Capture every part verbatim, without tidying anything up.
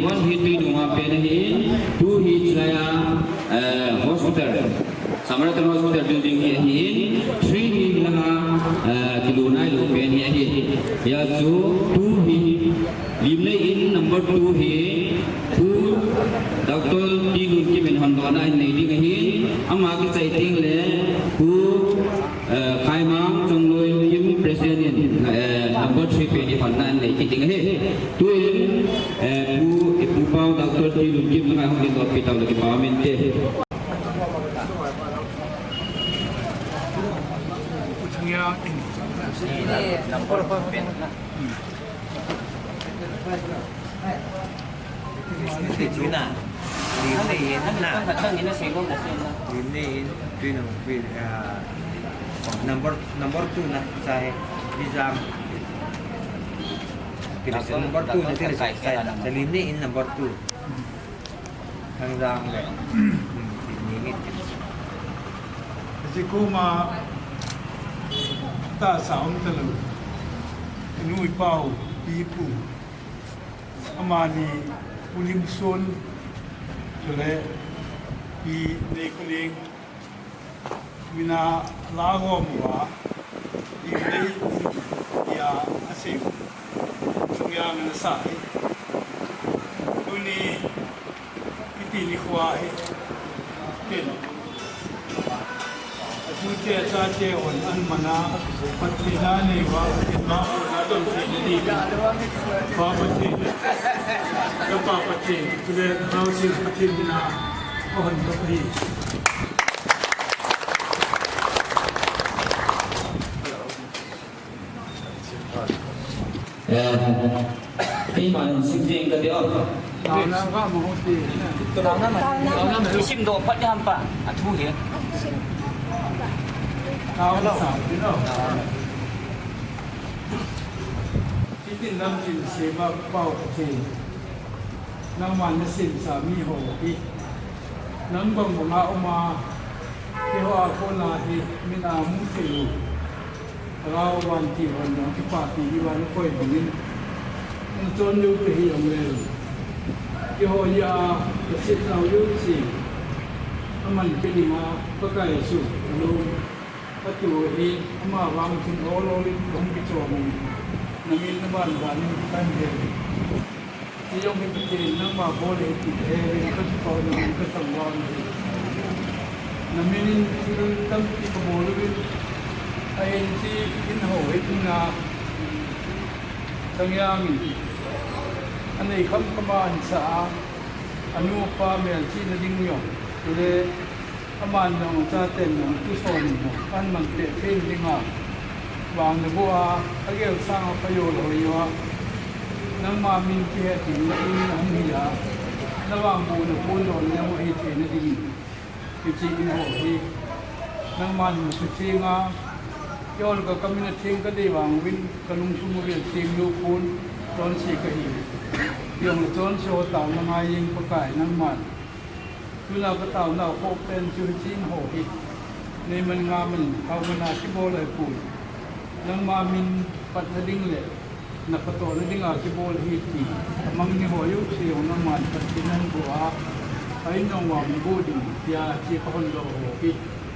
One hi Tuidung a pen ahin, two hi chulai a, eh, hospital, Samaritan Hospital building hi ahin, three hi langa, eh, kilu nailou pen hi ahin. Hia chu two hi, Limlei in number two hi, Pu Doctor T Lunkim in hondona in nei ding ahin, ama kichai ding le, Pu Eh, Khaimang Chongloi Kim President in, eh, number three pen hi honna nei kit ding ahi. Tuin, eh, Pu, eh, Pu Pau Doctor T Lunkim ngai hong ding dot pi tau le kipah mente. Number four pen. Limlei in na. Limlei in, Tuinung, Tui-, ah, number, number two na, sa he, Bijang. Number two na, sa he, sa Limlei in number two. Hang Jang le. Limlei in. Ji kuma ta sa um ta lo. Nu i pau, pi pu. Amani Pu Limson, chule Pi Neikhoneng, mina la gom uva, Limlei in tia asei u. Chunga mina sa hi. Tuni Hiti nikho hi ken, atute achate hon aman a, Pathen a anei uva, Pathen vangbohna adon theina dingin, Pa Pathen, Chapa Pathen, chule Naosen Pathen mina ahon doh ahi. Eh, keiman sim jeng kate o. Isim doh phat ding ham pa, athu hi. Hitin lamtin sema pau kati. Nangman nasemsa miho hi. Nang bang banga uma, keiho a kona hi, min a mu thei u. Lhagao vantil hon jong kipapi uva nakoi bangin, nachon lou pi hijongle, keiho a, kasetnau jouse, aman pe dinga, Pakai Jesu, alou, atu hi, ama vang chun ol ol in kahung kichom in, namin naban ban in kahin vel. Hijong hi Pathen, nangma bol ahi ti kahe uvin, kakipa u namin kathangvah u ahi. Namin in thil tampi kabol uvin, ahin chi in ho hi tina, Chongloi in anei kham kham a ahin sah a, anu apa melchihna ding jong, chule Aman jong, achaten jong, tuson in jong, aman peh thei dinga, vang naboh a, agel sang a pajol hoi uva, nangma min kihet ding na in ahung hi a, navangbohna pondohna jong ahi theina dingin, hiche in ho hi, nangman musu theng a, keiho le ka, kamin atheng kadei vang uvin, kalungsung uva theng lou pon, chonse kahi. Jong le chonse ho taona ngai jeng Pakai nangman. Tuna kataonau khoh pen chu hiche in ho hi, neiman ngaman, haoman a kibol ahipoi. Nangma min patna ding le, naphatona dinga kibol ahi ti, amang ni ho jouse jong nangman Pathen nahin boh a, a in jong vang naboh ding, tia hiche kahon doh ho hi.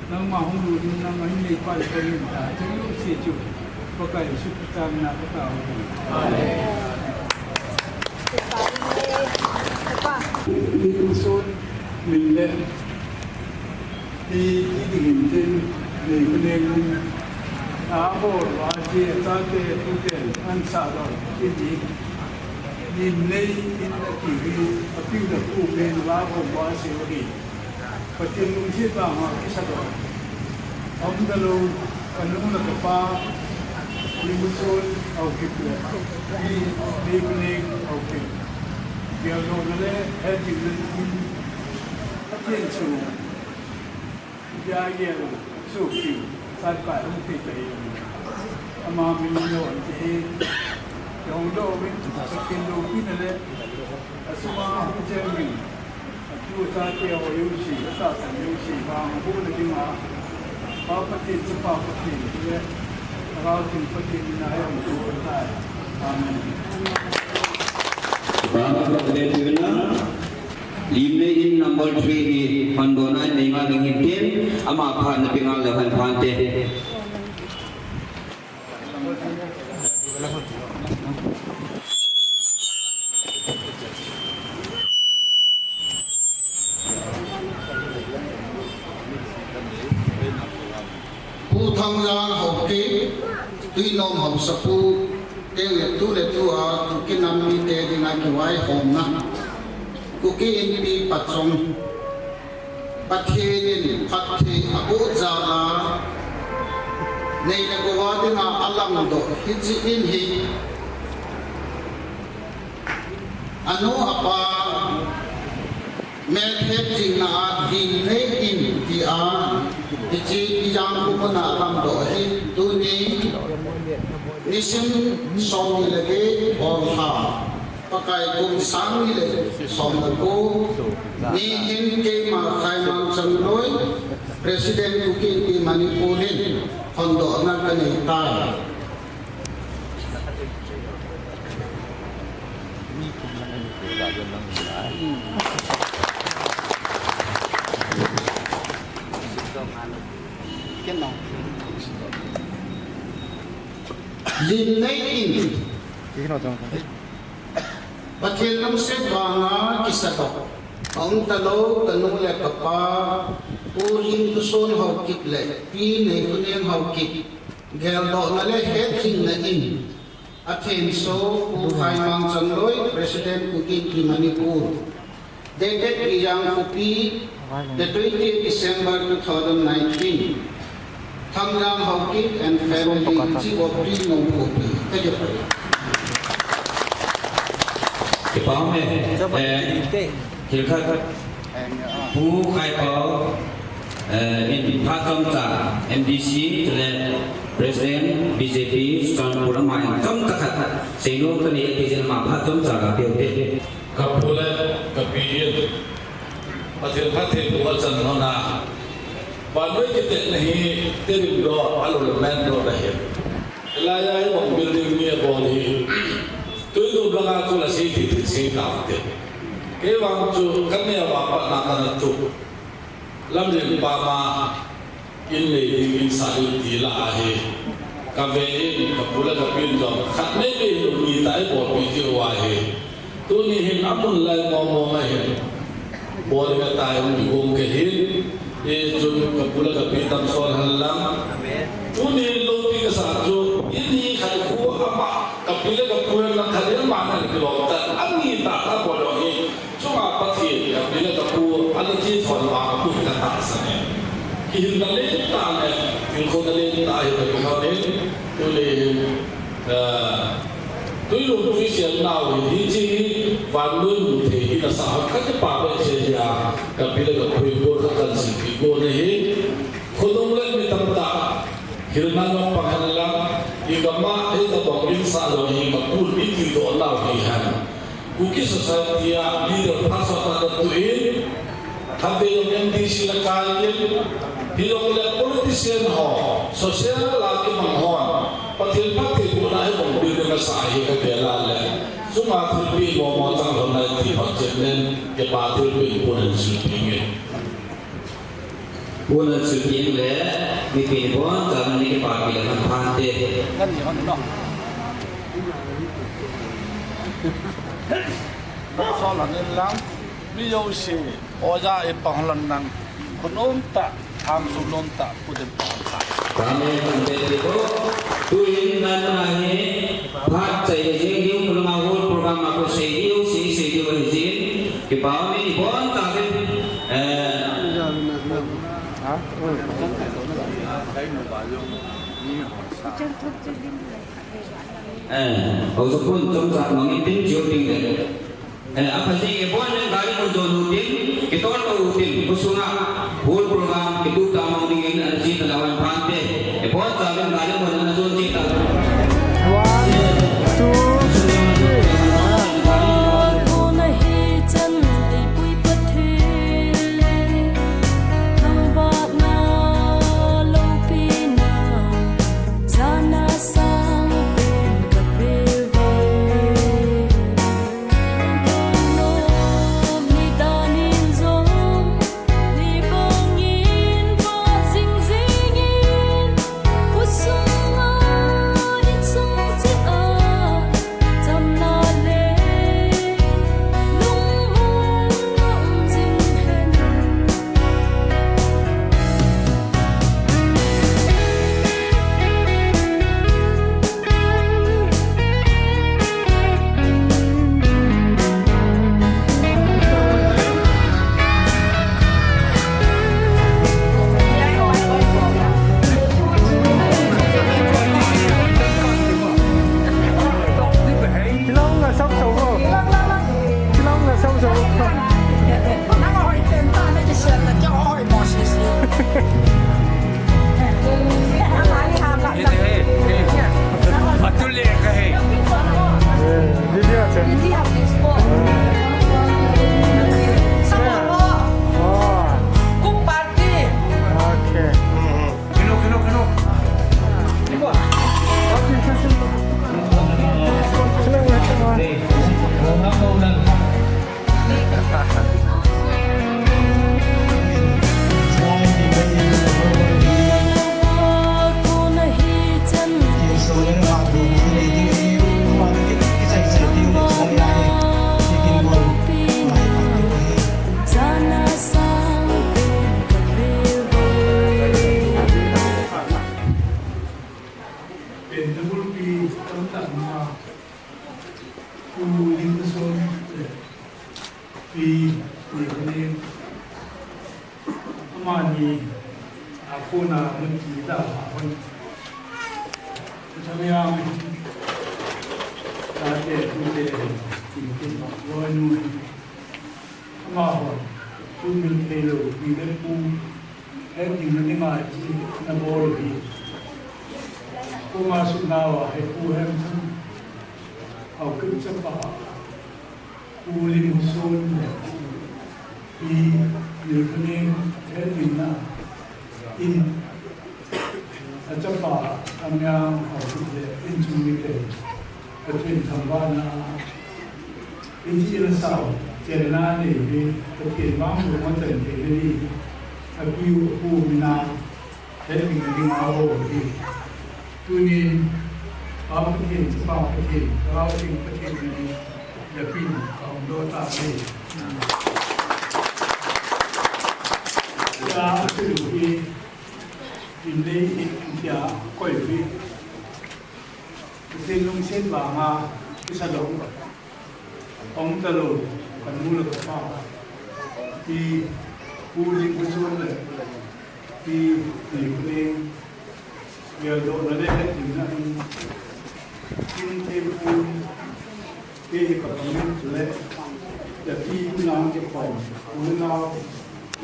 Nangma hung lut in nang ahin neipa le kahin ta, hiche jouse chu Pakai Jesu Christa mina katao ahi. Amen. Limson min le, hi, hi ding in tin, Neikhoneng, abol uva, achate, atuten, ahin sah doh, hi ding, Limlei in ati hi, apiu le apu pen, abol uva, asei u ahi. Pathen lungset vanga kisa doh. Aumtalou, kanu le kapa, Limson Haokip le, Neikhoneng Haokip. Geldohna le hetjingna in, Pathen chu, ipi a gel u, chu pi, satkai hung thei tai. Ama min lo an ti hi, hung doh uvin, Pathen loupina le, asunga hung cheng uvin. Atu achate ho jouse, atahsan jouse, vang abohna dinga, Pa Pathen, Chapa Pathen, le Lhagao Theng Pathen mina eihon doh tai. Amen. Vang Pathen mina, Limnei in number three hi hon dohna in nei ngal ding hin tin, ama phat na pe ngal leu hen phante. Pu Thangjang Haokip, Tuinom Haosapu, teng le tu le tu a Kuki nam mite dinga kivaihomna, Kuki Inpi pachong, Pathen in phatthei aboh jal a, nei le gou a dinga alamdoh hiche in hi, anu apa melhet jingna a Limnei in tia, hiche Ijang Khupuna alamdoh hi tuni nisim somni le get Bollha, Pakai kum sang ni le som le ko ni hin keima Khaimang Changloi, President Kuki Inpi Manipur in hondohna kanei tai. Limnei in Pathen lungset vanga kisadoh aum talou kanu le kapa, Pu Limtuson Haokip le Pi Neihuneng Haokip, geldohna le hetjingna in athenso Pu Khaimang Changloi, President Kuki Inpi Manipur, dated Ijang Khopi, the twentieth December two thousand nineteen. Thangjang Haokip and family, Chief of Tuinom Khopi. Thank you. Kipah e, eh, thil khat khat. Pu Khaipao, eh, in phat chomcha, M D C, chule President, B J P, Churachandpur ama in chomcha khat seinom kanei ati jeh in ama phat chomcha kapeh ute. Kapu le kapi in Pathen phatthei boh achan lhon a, vannoi kitetna hi tebin doh, alou le man doh ahi. Hilai a hi bang building ni abol hi, tui dum langa chu la sei thei thei sei taute. Kei vang chu kaneo a pat na kana tup. Lamlen pama in lei ding in sa ding ti lah ahi. Kave in, kapu le kapi in jong khat nei bei lou ni ta ibolpi diu ahi. Tuni hin amun lai mong mong ahin, bol ding atai hung kigong kahin. Hichun kapu le kapi tamsol hen lang. Tuni loupi kasah chu, in hi khat khu ama, kapi le kapu hen lang khat in ama nan kilom tan. Ami tah tah bol jong hi, chunga Pathen, kapi le kapu, ana che thon ma pu katahsan e. Kihinna lentah le, kikhona lentah hi kakiman in, tuni hin, eh, Tuinom Tuisel nau hi, hiche hi vannoi muthei hi nasah hon, kakipah behseh e. Kapi le kapu hi bol khat kahin silpeh gon ahi. Khonung le mi tamtah hilna jong pang hen lang, igam a hitabang insah jong hi kapun iti doh nau hihen. Kuki society a leader phat sot a natu in, khatvei jong M D C la kai in, hijongle politician ho, social a kimang hon, Pathen phatthei bohna hi bang building asah hi kagel a le, chunga thilpeh momo chang lhon nai ti phot chet nen, kipa thilpeh in pun in silpeh inge. Pun in silpeh inge, mipi ni boncha in nei kipapi le man phante. Sol an in lang, mi jouse, oja e pang lhon nan, khonung tah, hangsu nom tah, put in pang lhon. Amen. Tuin nana hi, phat chai jing diu, khonung a whole program a ko sei diu, sei, sei diu ahi jin. Kipa um e, ibon tah in, eh, eh, Haosapu in chomcha mang in tin chiu ding le. Eh, apha jing e, bon in gari mun jon u tin, kitol to u tin, khosunga whole program kitup ta mang ding in, ana che ta leu hen phante. Ibon cha in gari mun ana jon che ta. One, two, three. Video chen. Oh. Cook party. Okay. Pentagulpi tamtah ma, Pu Limson le Pi Pi Khaning, amani a kona mun ti da a hon. Chamiang ta te tu te ti ti lo nu. Amahon, tu min thei lou, mi le pu, he ding na ding a chi na bol hi. Pu ma su na wa, he pu hem thum, au kip chapa, Pu Limson le, Pi Limson he ding na, in, Achapa, Amiang, Haokip le inchung mite, Pathen thangvahna, ichi ina sao, chenna nei hi, Pathen vang lung a chan thei na ni, apiu, apu mina, helping na ding a ho hi. Tunin, Pa Pathen, Chapa Pathen, Lhagao Theng Pathen na ni, yapin, aum lo ta ni. Ka, apiu hi, Inle India koi pi. Pathen lungset vanga kisa lou. Ong ta lou, kan nu le ka pa. Pi Pu Limson le Pi Limson. Geldohna le hetna in. In thei pu. Kei hi ka pangin chule, yapi unau kikhom, unau,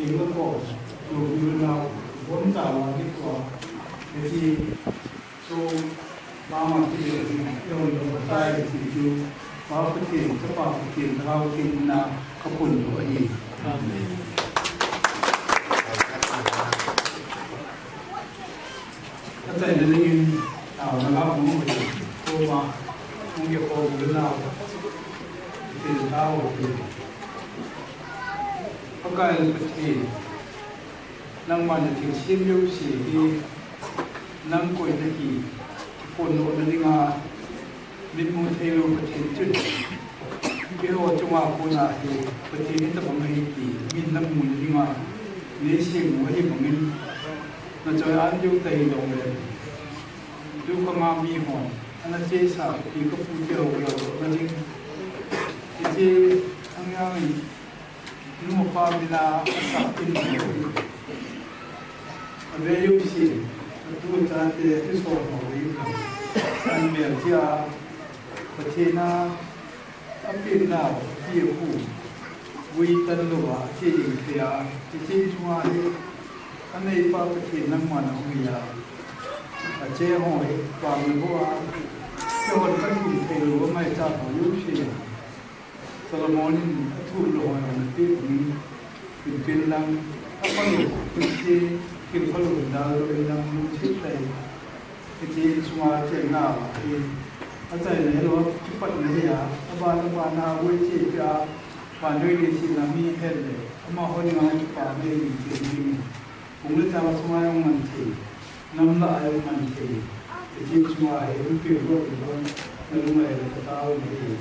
inga khom, tupi unau, bon tah a kikhom, yapi, so, mama kile, yong yong tai, yapi chu, Pa Pathen, Chapa Pathen, Lhagao Theng in a, ka pun lou ahi. Amen. Achaina dingin, taona la hung u, Pakai, hung kikhom u le nau, Pathen tao u. Pakai Pathen, nangman na thilsem jouse hi, nang koina hi, kiphondohna dinga, Mitmu thei lou Pathen chun, keiho chunga kona hi Pathen hitobang ahi ti min namu nadinga, neisem u ahi bangin, nachoi an diu ta hijongle, tukhanga mihon ana chesa kapi kapu teho geldohna ding, hiche angang in, Nu pa mina asah in. Ave jouse, atu achate, kisol ho ding. An mel tia, Pathen a, apehna, api apu. Vui tan louva, ache jing thei a, hiche chunga hi, aneipa Pathen nangman ahung hi a. Ache ho hi, pang lou a, kihon kathum thei lou, amaicha ho jouse. Solomon in athuh lou ho jong napeh uvin, hinpin lang, aphalou, hinse, hinphalou, hindalou in lang, lungset tah in, hiche in sunga chenna uva hi, achaina hilou, kipatna hi a, aban, aban a, hoi che peh a, vannoi leiset a mi het le, amaho dinga kipana hi, che ding. Hung le chang sunga jong man thei, nam lah a jong man thei, hiche chunga hi hung peh lou, lou, nalung a hi le ka tao le hi.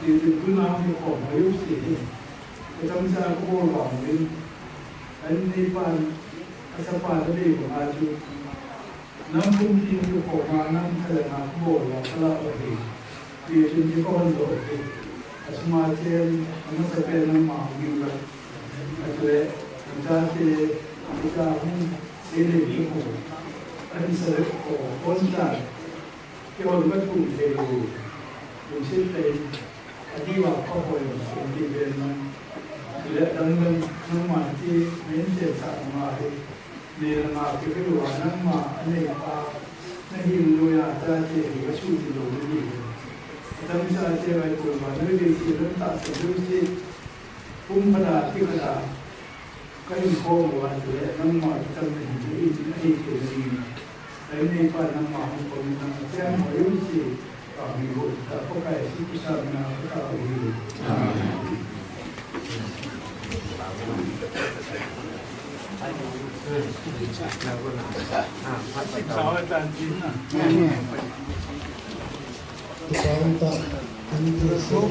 Ti, ti, tuna hung kikhom ho jouse hi, ka changcha ka bol vang uvin, an neipa, achapa nanei banga chu, nam pumpi hung kikhom a, nam thalheng a ka bol uva ka lah u ahi. Ti, ti, ti ka hon doh u ahi. Asunga chen, amasapen nangma hung in uva. Achule, achate, acha hung, sei le mi ho. Ahi sale ho, hon ta. Kihon kathum thei lou. Lungset tah in. Adiuva pha hoi, sum di ben man. Le dang dang nangma ti, men te sa ma hi. Nei le nga kivil uva nangma anei pa, nahil noiya chate hi kasuh tilou nahi. Atamsate vai koi uva, navei sel un tahsa diu si, pum khat a, ti khat a, kahin khom uva, chule nangma kitamna hi, nahin, nahin thei nahi. Ahinei pa nangma hung khom in, nang acheng hoi u si, Nu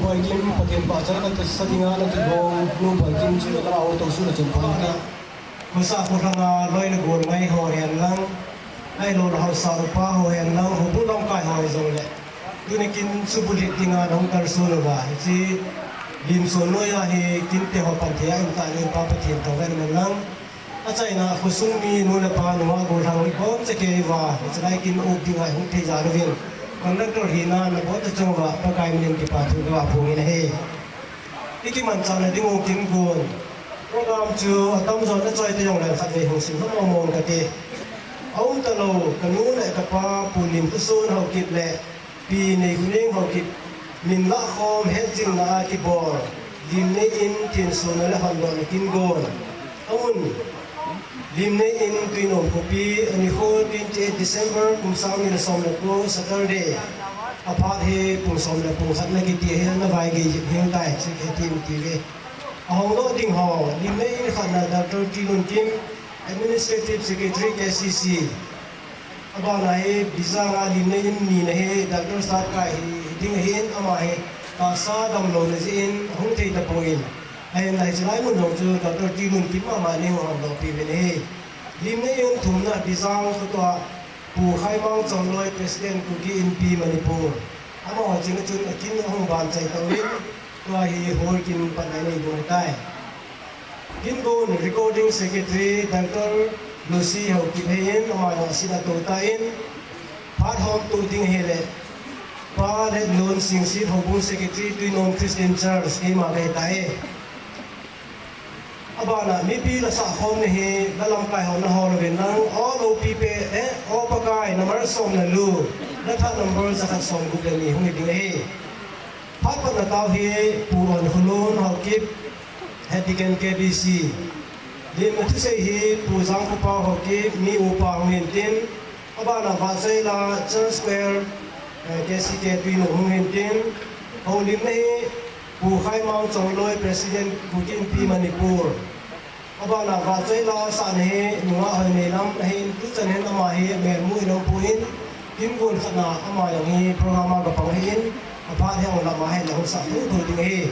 Boikim, Pathen pachat na kasa dinga na kigong, Nu Boikim chu na kala auto su na chun pon ta. Khosa kholanga loi le gol ngai ho hen lang, ahilou le haosa upa ho hen lang, houbung lamkai ho hijongle, tuni kin subulhit dinga nahung kalson uva, hiche lim son noiya hi kinte ho pan thei a in ta le Pa Pathen thangvah in lang. Achaina khosung mi nu le pa, nungah gollhang iboncha kei uva, hiche lai kin up dinga hung thei jal uvin, conductor hina naboncha chunga Pakai minin kipa thu kaphong in ahi. Ikimanchahna dingu kin gon. Program chu atamjon achoi ta jongle khatvei hung sim mong mong kate. Aum talou, kanu le kapa Pu Limkhoson Haokip le Pi Neihuneng Haokip min lah khom hetchenna a kibol Limnei in thensona le hondohna kin gon. Amun, Limnei in Tuinom khopi, anikho twenty eight December, kum sang ni le som le ko, Saturday. Aphat hi pung som le pung khat na kiti hi ana vaigei jing tai, chukit in tive. Ahongdoh ding ho, Limnei in khatna Doctor Tilunkim, Administrative Secretary K C C. Abana hi Bijang a Limnei in nina hi Doctor Satkai hi ding ahin, ama hi tahsa damlouna jeh in ahung thei tapon. Ahinla hiche lai mun jong chu Doctor Tilunkim mama in ahung hongdoh peh uvin ahi. Limnei in thumna Bijang khotoh a Pu Khaimang Chongloi, President Kuki Inpi Manipur. Amaho chunga chun akin ahung ban chai tauvin, tua hi hall kin patna inei ding ahitai. Kin gon Recording Secretary Doctor Lucy Haokip ahin, ama jong asit atou tan, phat hom toh ding ahile, Pa Letnon Singsit, Houbung Secretary, Tuinom Christian Church, keima kahitai. Abana mipi la sahkhomna hi la lamkai ho nahol uvin lang, O Lopi Pen, eh, O Pakai, na malsom na lu, la that number jakhat somgup le ni hung hi ding ahi. Phat patna tao hi Pu Onkholun Haokip, Head Deacon K B C. Limna thusei hi Pu Jangkhopao Haokip, mi upa hung hintin, abana Vahchoila Church Choir, eh, K C K Tuinom hung hintin, houlimna hi Pu Khaimang Chongloi, President Kuki Inpi Manipur. Abana Vahchoila sahna hi nungah Hoineilam ahin, tuchan hin ama hi melmu in aum pon, kin gon khatna ama jong hi program a kapang ahin, aphat hi ahung lam a hin ahung sah thotho ding ahi.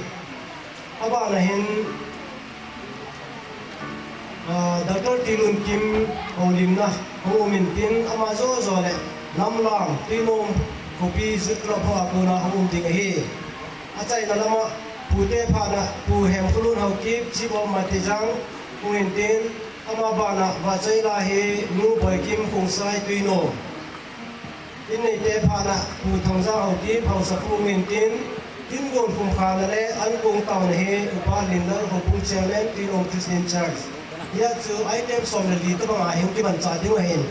Abana hin, ah, Doctor Tilunkim houlimna hung um intin, ama jojo le Namlam, Tuinom khopi Youth Club ho a kona hung um ding ahi. Achaina lama, Pute phatna, Pu Hemkholun Haokip, Chief of Matijang, hung hintin, ama bana Vahchoila hi Nu Boikim Khongsai Tuinom. Inneite phatna, Pu Thangjang Haokip, Haosa hung hintin, kin gon khumkhana le ankong taona hi Upa Linlal, Houbung Chairman, Tuinom Christian Church. Hia chu item som le li tobang a hin kimanchah ding ahin.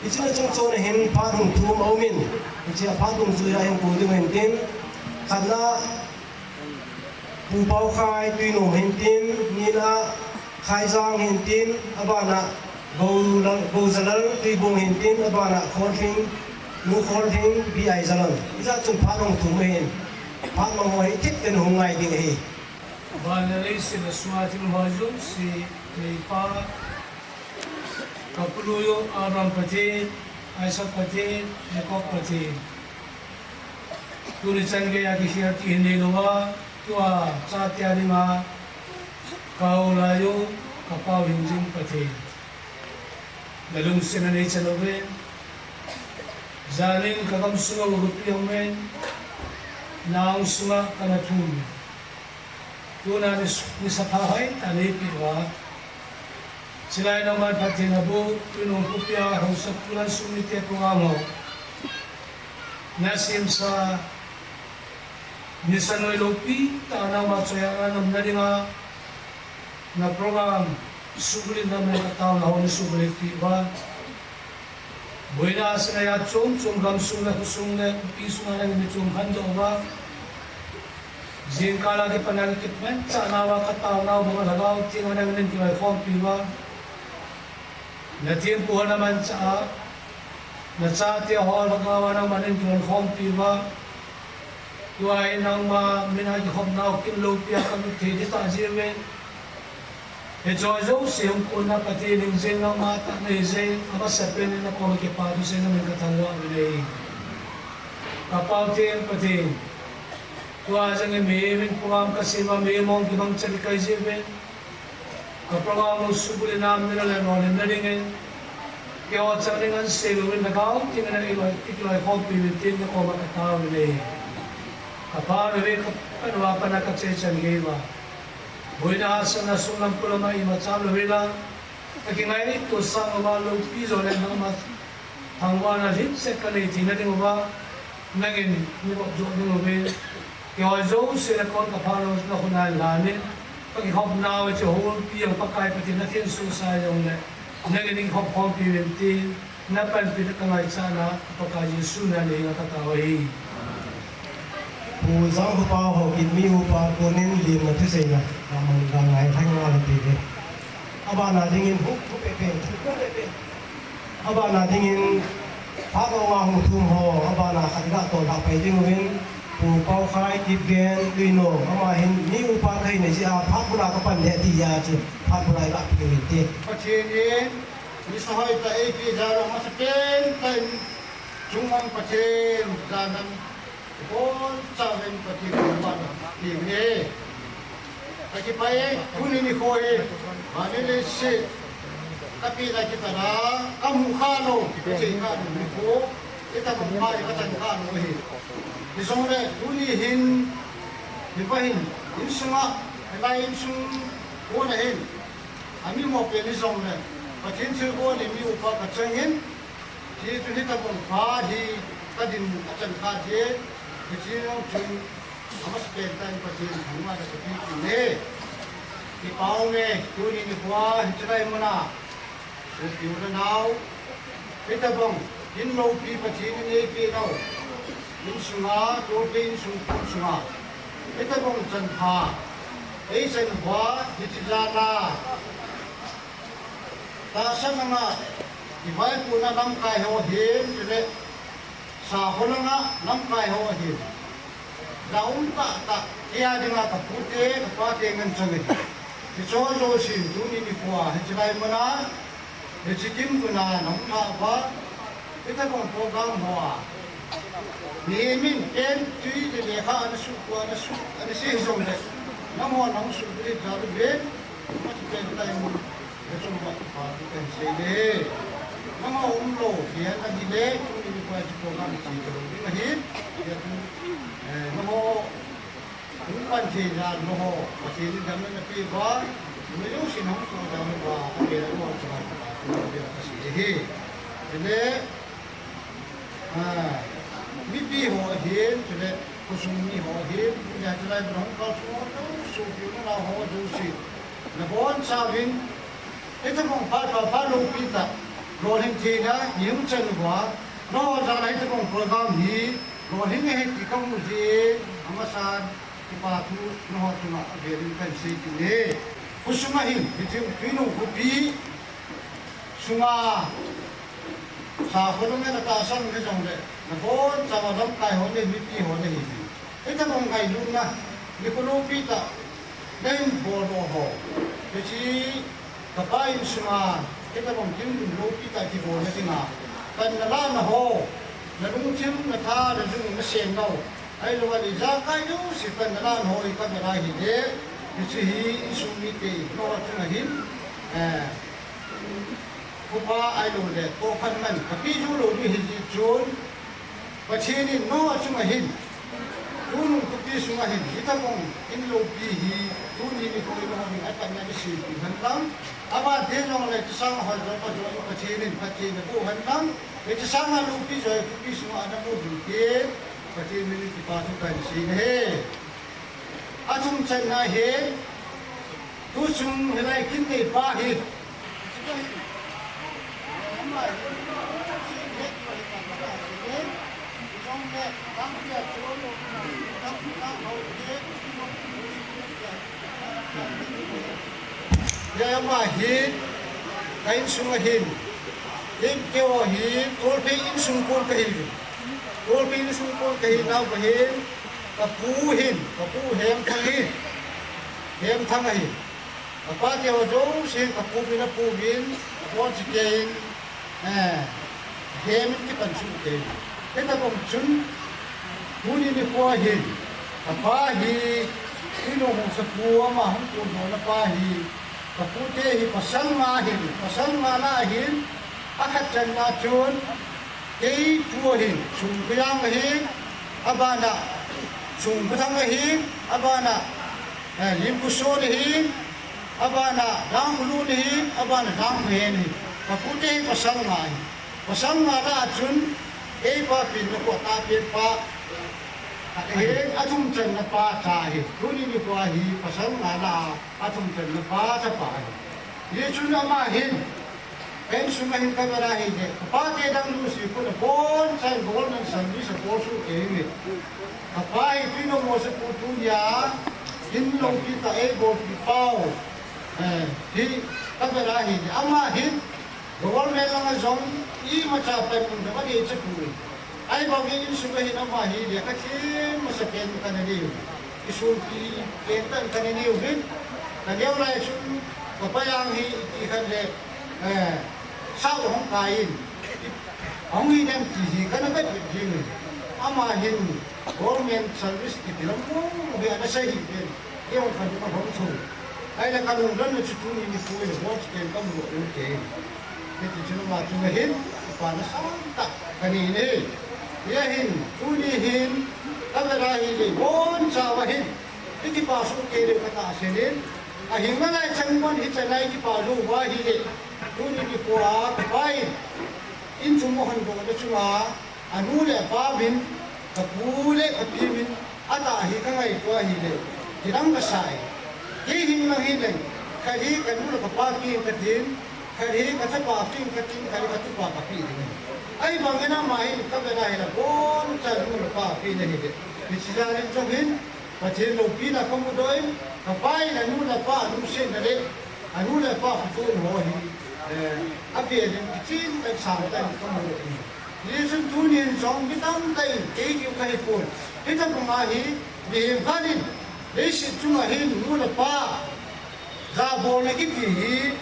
Hiche na chungchon a hin phat hung thum aumin, hiche a phat hung jui a hin kou ding ahin tin, khatna Pu Paokhai Tuinom hintin, nina Khaijang hintin, abana Gou-, Goujalal Tuibung hintin, abana Kholhing, Nu Kholhing, B I Jalal. Hijeh chun phat hung thum ahin, phat mang ho hi thipten hung ngai ding ahi. Van le leiset a sunga thil ho jouse neipa, ka punu u Abraham Pathen, Isaac Pathen, Jacob Pathen. Tuni chan geiya kikhel ti hi neilouva, tua chate a dinga ka hou lai u, ka pau hingjing Pathen. Na lungsetna neichan uve. Janin ka gamsunga urupi aumin, na angsunga kana thum e. Tuna ni, nisa pha hoitah neipeh uva, chulai nangman phatthei naboh, Tuinom khopia haosapu le insung mite program ho nasemsa, Nisa noi loupi tah a nangma choi a na umna dinga, na program suhbulhit na min kataona ho na suhbulhit peh uva. Boina asang a chom chom gamsung le khosung le khopi sunga nangin mi chom khandoh uva. Jingkah a kipat a kimanchah nauva kataonau banga Lhagao Theng a nangin kiloikhompi uva. Na thempu ho na manchah a, na chate ho Lhagao a nangman kiloikhompi uva. Tua hi nangma min a kikhopnau kin loupi a kalut thei ding tah jeh uvin. Hiche jouse hung konna Pathen hingjing nangma tah nahi jeh in, amasapen in nakoma kipa thu seiyin namin kathangvah uvin ahi. Ka Pathen, Pathen. Tua jeng in mihem in program kasem a mihem hung kimangcha ding kahi jeh uvin. Ka program hung suhbulhit na min le lolhinna dingin. Keiho chang ding ahin sei louvin Lhagao Theng in eiloi, eikiloikhompi uvin tin nakoma katao uvin ahi. Ka Pa, nave ka, ka nava pana kache chan gei uva. Boina asang a sunglam polam a imacha lou hela, ka kingaito sang uva loupi jo le nangma thangvahna lhingset kanei theina ding uva, nangin nabol jo ding uvin. Keiho jouse le kon ka phalou na khut a hin lanin, ka kikhopnau hiche holpi a Pakai Pathen na thensoh sa jongle, nangin eikhop khompi uvin tin, na panpina ka ngaichat na, Pakai Jesu min a nei henga katao ahi. Pu Jangkhopa Haokip mi upa konin limna thuseina, naman ka ngai thang nga le ti ve. Abana dingin hu, hu pe pe, hu pe pe. Abana dingin phat banga hung thum ho, abana khat ga tol ha pai ding uvin, Pu Paokhai Kipgen Tuinong, ama hin mi upa kahi na jeh a, phat bula kapan le ti jeh a chu, phat bula iga pe uvin ti. Pathen in, nisa hoitah eipeh jal a masapen tah in, chungnung Pathen, janam, ibonchauvin Pathen thangvahna kape uve. Kakipah e, tuni nikho hi, vannoi leiset, kapehna kitana, kamu khalou, kache khalou nikho, itobang phat hi kachan khalou ahi. Hijongle, tuni hin, hiva hin, insunga, hilai insung, kona hin, ami mopen hijongle, Pathen thilgon in mi upa kachang in, hichu hitobang phat hi kadinmun kachan kha jeh, hiche jong chun amasapen tah in Pathen thangvahna kape kit e. Kipa um e, tuni nikho a hiche lai muna sopi u le nao, hitobang kin loupi Pathen in eipeh nau insunga, tua insung, insung sunga, hitobang chanpha eichan uva, hiche jal a tahsan langa ivaipohna lamkai ho hin, chule sakho langa lamkai ho hin, jaum tahtah, kei a dinga kapute, kapate ngen chang ahi. Hicheho jousen tuni nikho a, hiche lai muna, hiche kin muna nahung lhah uva, hitobang program ho a, mihem in pen, tui le lekha ana suhkhum, ana suh, ana sei hijongle, nangho nahung suhbulhit jal uvin, amasapen tah in, nachung uva kipa thu kahin sei e. Nangho umlou, kei a ahile, tuni nikho a hiche program hi chelou ding ahin, hijeh chun, eh, nangho hung pan thei jal, nangho Pathen in damna napeh uva, numei jousen nahung soh jal uva, abel a nangho chunga kipa thu abel a kasei ahi. Chule, ah, mipi ho ahin, chule khosung mi ho ahin, tuni a hiche lai muna hung kalsong ho, sopi u le nao ho jouse, nabonchauvin, hitobang phat pha, phat loupi tah, lolhing theina, ihung chan uva, nangho jal a hitobang program hi, lolhing ahi ti kamu jeh in, amasan, kipa thu, nangho chunga abel in kahin sei kit e. Khosunga hin, hiche Tuinong khopi sunga, sakho langa natahsan hijongle, nabonchauva lamkai ho le mipi ho nahi jeh in, hitobang ngailutna, nikho loupi tah, nahin boldoh ho, hiche kapa insunga, hitobang kin loupi tah kibolna dinga, pan nalahna ho, nalungthim, natha, najung, nasen nau, ahilouleh ijakai jouse pan nalahna ho hi kavet a ahile, hiche hi insung mite, nangho chunga hin, eh, khopa ahilouleh, tohkhat man, kapeh jou lou ding ahi jeh chun, Pathen in nangho chunga hin, Tuinong khopi sunga hin, hitobang kin loupi hi, tuni nikho hi nangho dinga apatna in eisempi hen lang, abante jongle hiche sanga hoi jo, pa jo, Pathen in phatthei naboh hen lang, hiche sanga loupi jo hi khopi sunga ana mu ding tin, Pathen min in kipa thu kahin sei ahi. Athum channa hi, tuchung hilai kin neipa hi. Hiche ama hi, ka insung a hin, in keo hi, Tolphei insung kon kahi. Tolphei insung kon kahi nau ka hin, ka pu hin, ka pu Hemthang hin, Hemthang ahi. Ka pa te ho jouse hin, ka pu min a pu min, ka pu chi ke in, Eh, Hem in kipan chu kei. Hitabang chun, tuni nikho hin, ka pa hi, Twinom Haosapu ama hung kon hona pa hi, ka pu te hi pasal nga hin, pasal nga lah a hin, akhat channa chun, kei pu ahin, Songkhoyang ahin, abana, Songkhothang ahin, abana, eh, Limkhoson ahin, Abana Dangkholun ahi, abana Dangkhohen ahi. Ka pu te hi pasal nga ahi. Pasal nga lah a chun, kei pa pen na ko ta pen pa. Ahin athum channa pa cha ahi. Tuni nikho hi pasal nga lah a, athum channa pa chapa ahi. Hichun ama hin, Ka insung a hin ka vela hile, ka pa te dang jouse khu abon chan government service a bol soh kei uve. Ka pa hi Twinom Haosapu tunia, in loupi ta eibolpi pau. Eh, hi ka vela hile, ama hin government langa jong imacha panmun ka va dei cha poi. Ahivangin insung a hin ama hi lekha them masa pen kana nei u. Isolpi pen tah kana nei uvin. Ka neo lai chun ka pa jong hi iti khat le, eh, sao hung kai in. Ahung hi dem ti hi kana vet vet jing in. Ama hin government service kiti lam mong mong hi ana sei hi pen. Kei jong ka lung ahom thou. Ahile ka lungdonna chu tuni nikho hi bol chu ken ka mu lou u te. Hiti chun ama chunga hin, kipana sangtah ka nei e. Hia hin, tuni hin, ka vela hile, boncha uva hin, i kipa soh kei diu ka tahsan in, ahinga lai chang mon hichan a i kipa jou uva hile, tuni nikho a ka pa in, insung a hung dohna chunga, Anu le apa min, ka pu le ka pi min, atah hi ka ngaito ahile, kidang kasa e. Kei hin lang hin lang, khat hi ka nu le ka pa pi katin, khat hi ka chapa pi katin, khat hi ka tupa ka pi ding. Ahivangin ama hin ka vela hile, boncha nu le pa pi na hile. Hiche jal in jong hin, Pathen loupina ka mudoh in, ka pa in anu le apa lungsetna le, anu le apa kitohna ho hi, eh, avel in kichen tah in sangtah in ka mudoh in. Hichun tunin jong mi tamtah in kei kiu kahi pon. Hitabang a hi, mihem khat in, leiset chunga hin nu le pa, jabolna kiti hi,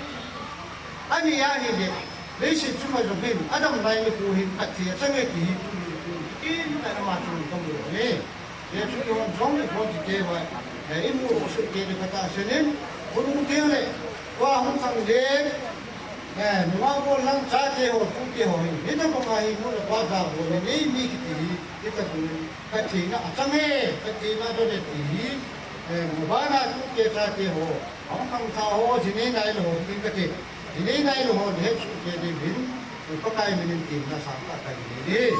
anei ahile, leiset chunga jong hin, adam lai nikho hin, athi achang e ti hi, tunin, tunin, kichen tah in ama chunga ka mudoh e. Hichu jong jong i pon ti te va, eh, i mu soh kei diu ka tahsan in, khonung teng le, tua hung khang le, eh, nungah bol lang chate ho, tute ho hi, hitabang a hi nu le pa jabolna nei mi kiti hi, hitabang ka theina achang e, ka theina adon e ti hi, eh, mabana tute chate ho, hung khangthah ho, ji nei nailou ho, tin kati. Ji nei nailou ho, nei hesoh kei diuvin, Pakai min in temna sangtah ka nei e.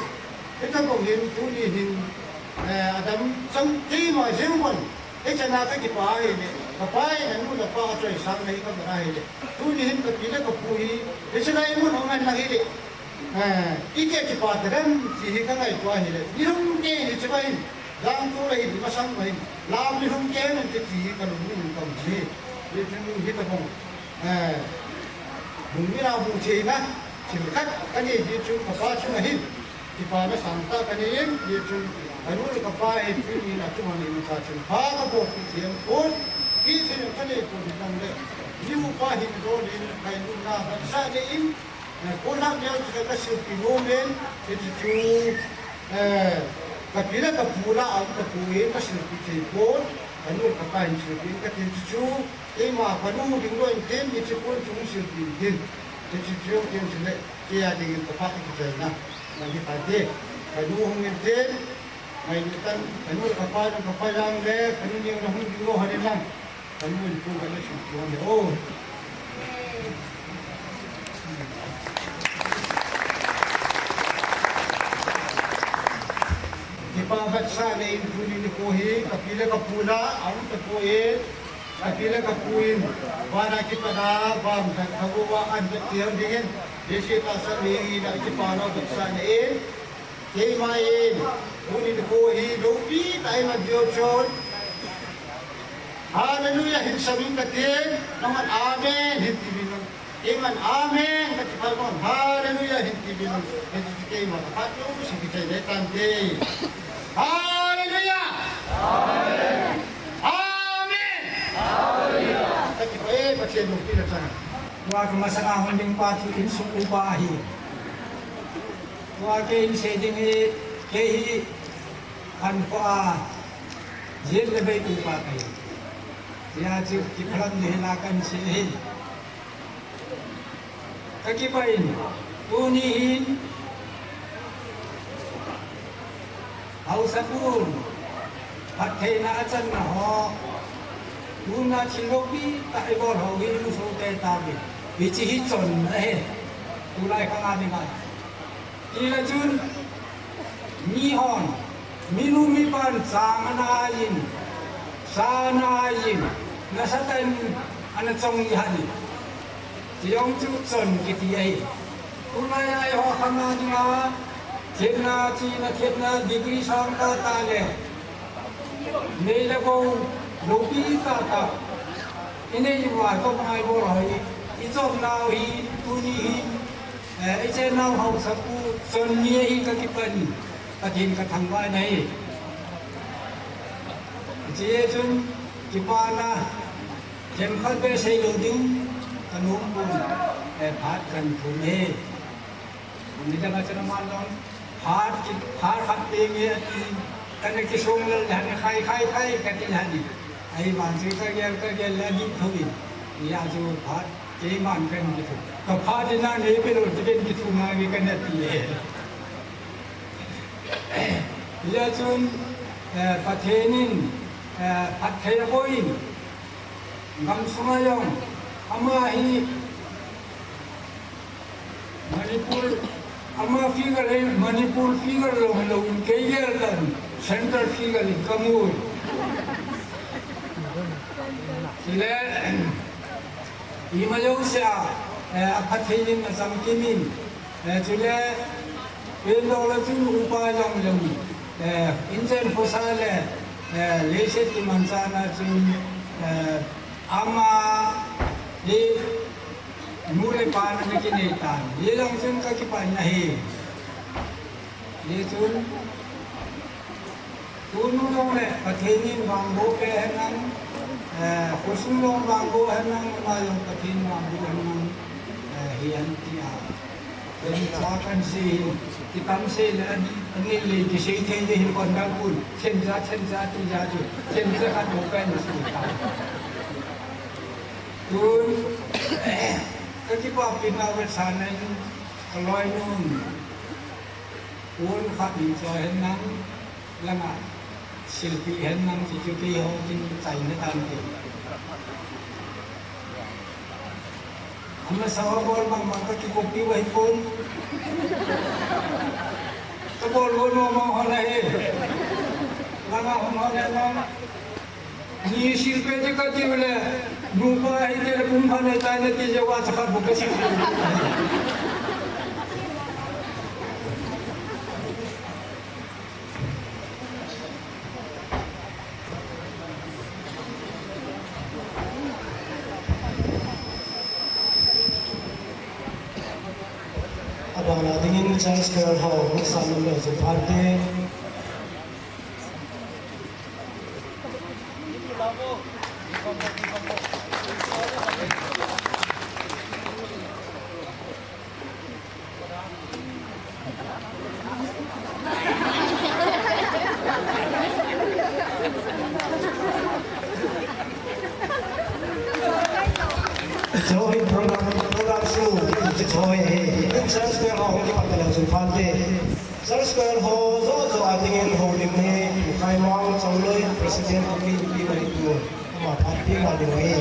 Hitabang hin, tuni hin, eh, adam chang keima jeng uvin, hichan a ka kipa ahile, ka pa in anu le apa achoisang na hi ka vela hile. Tuni hin ka pi le ka pu hi, hichan a i mun hung hen lang hile. Eh, iti a kipa ta dem, ti hi ka ngaito ahile. Mi lhum kei in hiche va hin, jangtol a hin, masang va hin, la mi lhum kei in ti, ti hi ka lungmin in ka um e. Hichun hitabang, eh, lungmin a mu theina, thil khat ka nei hichun ka pa chunga hin, kipana sangtah ka nei in, hichun ka nu le ka pa hi tunin achunga imacha chun pha ka bolpi thei pon, pi thei ka nei pon hijongle, mi upa hin dol in, ka in umna ban sah nei in, Eh, kon lhah neo chu ka silpi nom in, hichu chu, eh, ka pi le ka pu lah a um tapoi, ka silpi thei pon, ka nu ka pa hin silpi in ka tin chu chu, keima ka nu ding lou in tin, hichu kon chu hung silpi in tin, hichu chu tin chu le, kei a dingin ka phat kichaina, nang hi phat te, ka nu hung in tin, ngai ni tan, ka nu ka pa, ka pa jong le, ka nu ni hung ding lou ha ding lang. Kan mun pu kan na shu pu ne o. Ki Vetsahna in tuni nikho hi kapi le kapu na aum tapoi, kapi le kapu in vana kipana vang khat khat uva an vet ding in, Jesu tahsan in a kipana vetsahna in, keima in tuni nikho hi loupi tah in adio chun, Hallelujah, hin samin katin, nangman amen hin timin. Amen. Amen. Kati pha kon. Hallelujah. Hin ti bin. Kati ti kei ma. Kati u si kei le tan te. Hallelujah. Amen. Amen. Hallelujah. Kati pha e pa che no pi la tan. Tua ka masanga hon ding pa tu in su upa hi. Tua kei in se ding hi kei hi an ko a. Yen le bei upa kai. Ya chu ki phalam ni la kan se hi. Ka kipah in, tuni hin, haosapu, phattheina a channa ho, tuna thil loupi tah i bol ho hi i musoh tei tauve. Hiche hi chonna ahi. Tulai khang a ding a. Tile chun, mihon, minu mipan chang ana in, sa ana in, nasatah in ana chong i hat in. Chujong chu chon kiti ahi. Tulai a eiho khang a dinga, themna, chihna, themna, degree sang tah tah le, nei le gou, loupi tah tah. I nei uva, tua pangai bol ho hi, i chon nau hi, tuni hi, eh, i chon nau haosapu, chon ni hi ka kipah in, Pathen ka thangvah in ahi. Hiche chun, kipana, themkhat beh sei lou ding, ka nom pon, eh, phat kan thum e. Nidang a chun aman jong, phat ki, phat khat teng e ati, kana kisong lel le, khai, khai, khai, kati le. Ahivang chu kagel, kagel le, adih thou in. Hijeh chun phat, keiman kahin kithu. Ka phat in a nei pe lou, chu kahin kithu ngai ve kana ti e. Hijeh chun, eh, Pathen in, eh, phatthei abol in, gamsunga jong, ama hi, Manipur, ama figure hi Manipur figure lou, lou in kei gel tan, central figure in kamu. Chule, ima jousea, eh, aphatthei in achamkim in, eh, chule, pen dol a chun upa jong lou, eh, injen khosa le, eh, leiset kimanchahna chun, eh, ama hi, Nu le pa na kinei tan. Hijong chun ka kipah in ahi. Hichun, tunu jong le Pathen in vangboh pe hen lang, eh, khosung jong vangboh hen lang, ama jong Pathen in vangboh hen lang, eh, hi an ti a. Themcha kan sei hi, kitam sei le, ani, ani le kisei thei le hi kon dang kun, themcha, themcha ti ja chu, themcha khat bou kan sei ta. Tun, ka kipah pi nau vetsahna in, ka loinun, un khat in choi hen lang, langa, silpeh hen lang, ti chu keiho kin chaina tante. Amasa ho bol bang bang ka kicopy uva hi pon. Ka bol bol mo mo ho la hi. Langa hung ho la lang. Ni silpeh ding kati ule, nupa hi telephone pha nei tai nati jeh uva chakhat bou ka silpeh. Abana dingin church girl ho, hung sam le chu phat te. Choi program, program su, choi he. Church girl ho, hung kipat le chu phat te. Church girl ho, jo jo a dingin houlim hi, Khaimang Chongloi, President, Kuki Inpi Manipur, ama phat pi ma ding ahi.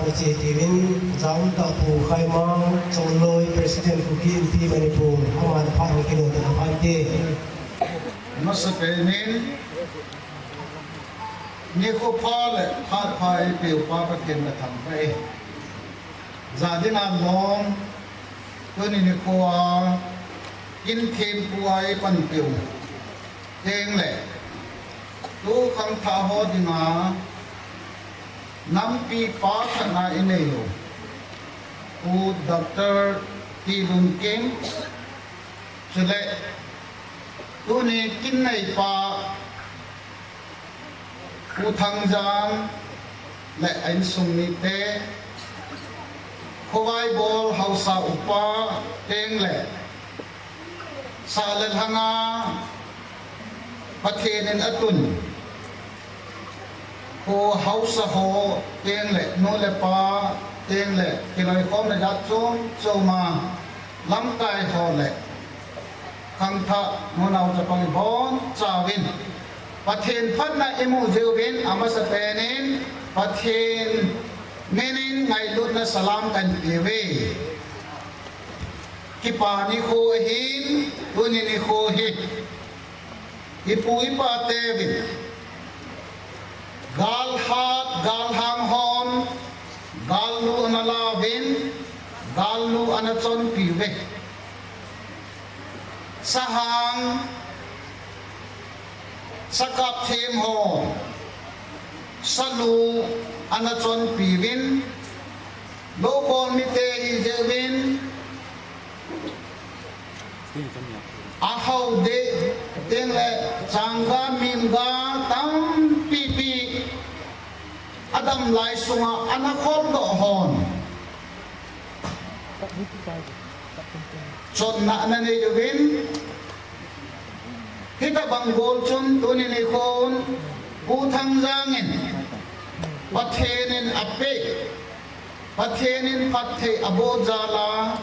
Che tiuvin, Jaum Tapu Khaimang, Chongloi President Kuki Inpi Manipur, aman phat hung kilo ta phan te. Masapen in, nikho pha le phat pha eipeu pa Pathen kathangvah e. Jadin a lom, tuni nikho a, kin thempu a eipanpeu. Teng le, tu khangthah ho dinga, nampi pa khat na inei u. Pu Doctor T. Lunkim, chule, tuni kin neipa, Pu Thangjang le a insung mite, khovai bol haosa upa teng le, sah le lhanga Pathen in atun, kho haosa ho teng le, nu le pa teng le, kiloikhomna jat chom chom a, lamkai ho le, khangthah, nunau chapang ibon chauvin, Pathen phatna imu jeh uvin, amasapen in, Pathen min in ngailutna salam kahin pe uve. Kipa nikho ahin, tuni nikho hi. Ipu ipa teuvin, gal hat, gal hang hon, gal lu ana lauvin, gal lu ana chonpi uve. Sahang, sakap them ho, salu ana chonpi uvin, lou bol mite hi jeh uvin, ahao deh, teng le, changga, mimga, tampi pi, adam lai sunga, ana kholdoh hon. Chonna ana nei uvin, hitabang gol chun tuni nikhon, Pu Thangjang in, Pathen in apeh, Pathen in phatthei aboh jal a,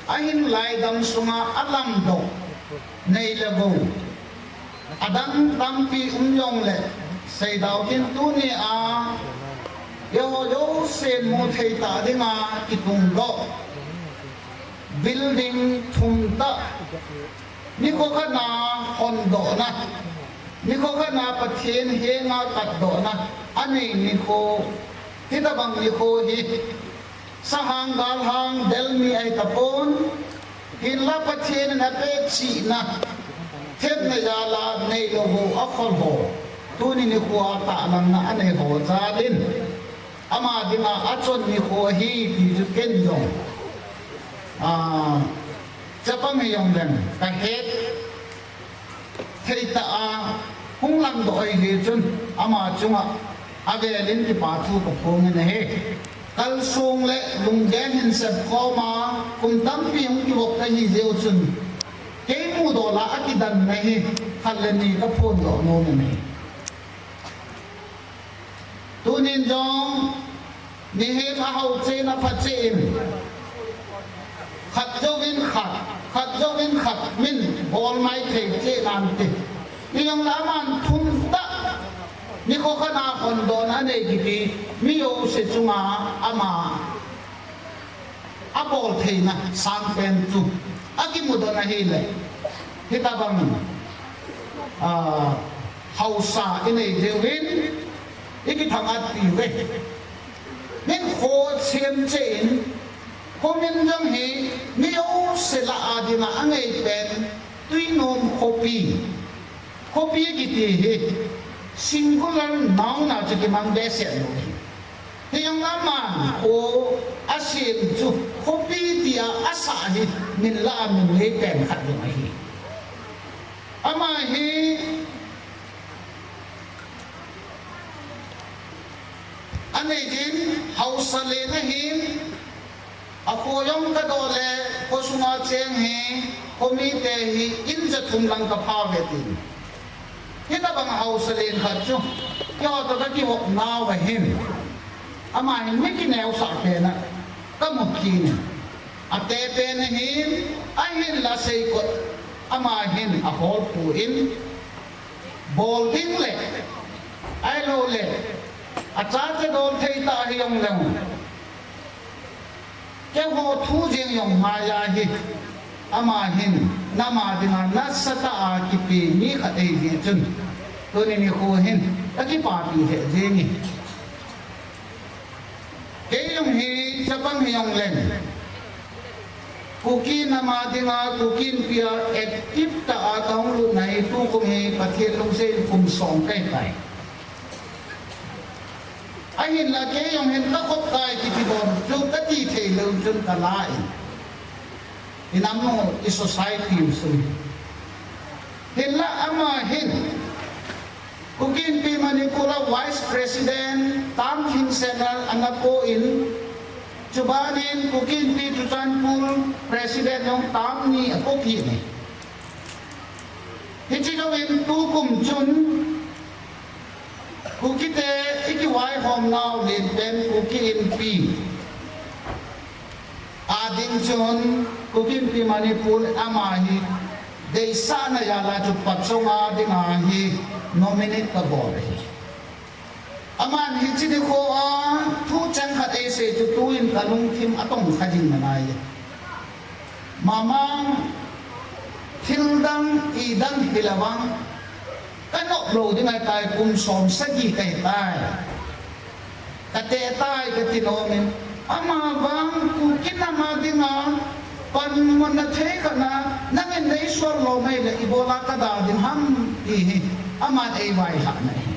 ahin laidam sunga alamdoh, nei le gou. Adang tampi um jongle, seidau tin tuni a, eiho jouse mu thei ta dinga kitungdoh. Building thum tah, nikho khat na hondohna, nikho khat na Pathen henga katdohna, anei nikho, hitabang nikho hi, sahang galhang del mi ahi tapon, hinla Pathen in apeh chihna, themna jal a neilou ho, akhol ho, tuni nikho a tahlanna anei ho jal in, ama dinga achon nikho ahi ti chu ken jong, ah, chapang hijongleng kahet thei tah a hung langdoh ahi jeh chun ama chunga avel in kipa thu kaphong in ahi. Kalsong le lunggel hin sepkhom a kum tampi hung kivop kahi jeh u chun kei mudoh lah a akidanna hi khat le ni kaphondoh nom in ahi. Tunin jong, mihem ahao cheh in apha cheh in, khat jouvin khat, khat jouvin khat min bol maithei cheh nante. Hijongle aman thum tah, nikho khat a hondohna anei kiti, mi jouse chunga ama abol theina sangpen chu akimudoh na ahile, hitabang, ah, haosa inei jeh uvin, ikithang-at piuve. Min kho sem cheh in, khomin jong hi mi jouse lah a dinga angei pen, Tuinom khopi. Khopi kiti hi singular noun a chu kimang behseh lou ahi. Hijongle aman kho asem chu khopi tia asah hi min lah a min ngei pen khat jong ahi. Ama hi anei din haosa len ahin, akho jong kadoh le, kho sunga cheng hi, khomite hi, in jathum lang kapha uve tin. Hitabang haosa len khat chu, keiho toh kakivop nauva hin, ama hin mi kineosah pen a kamu kit in. Ate pen ahin, ahinla seikot, ama hin aholpu in, bol ding le, ahilou le, achate dol thei tah hijongleng, Keiho thu jeng jong ngai ahi. Ama hin nam a dinga nasatah a kipe mi khat ahi jeh chun, tuni nikho hin kakipapi lheh jenge. Kei jong hi chapang hijongleng, Kuki nam a dinga, Kuki Inpi a active tah a kahung lutna hi tukum hi Pathen lungset in kum som kahi tai. Ahinla kei jong hin kakhop kai kiti bou chu kati thei lou chun kala in, inam u, i society u sung. Hinla ama hin Kuki Inpi Manipur a Vice President tam thing sena ana po in, chubanin Kuki Inpi Churachandpur President jong tam ni apo kit e. Hiche jouvin tukum chun Kukite ikivaihom nau lenpen Kuki Inpi a ding chun Kuki Inpi Manipur ama hi deisahna jal a chu pachong a dinga hi nominate kabol ahi. Aman hiche nikho a thu cheng khat eisei chu tuin kalungthim atong kha jing nalai e. Mamang thil dang, i dang hile vang kanop lou ding ahitai, kum som sagi kahitai. Kateh tai kati nom in, amavang Kuki nam a dinga panmun na thei khat na nangin neisol lou mai le ibola kada ding ham ti hi aman eivaihahna ahi.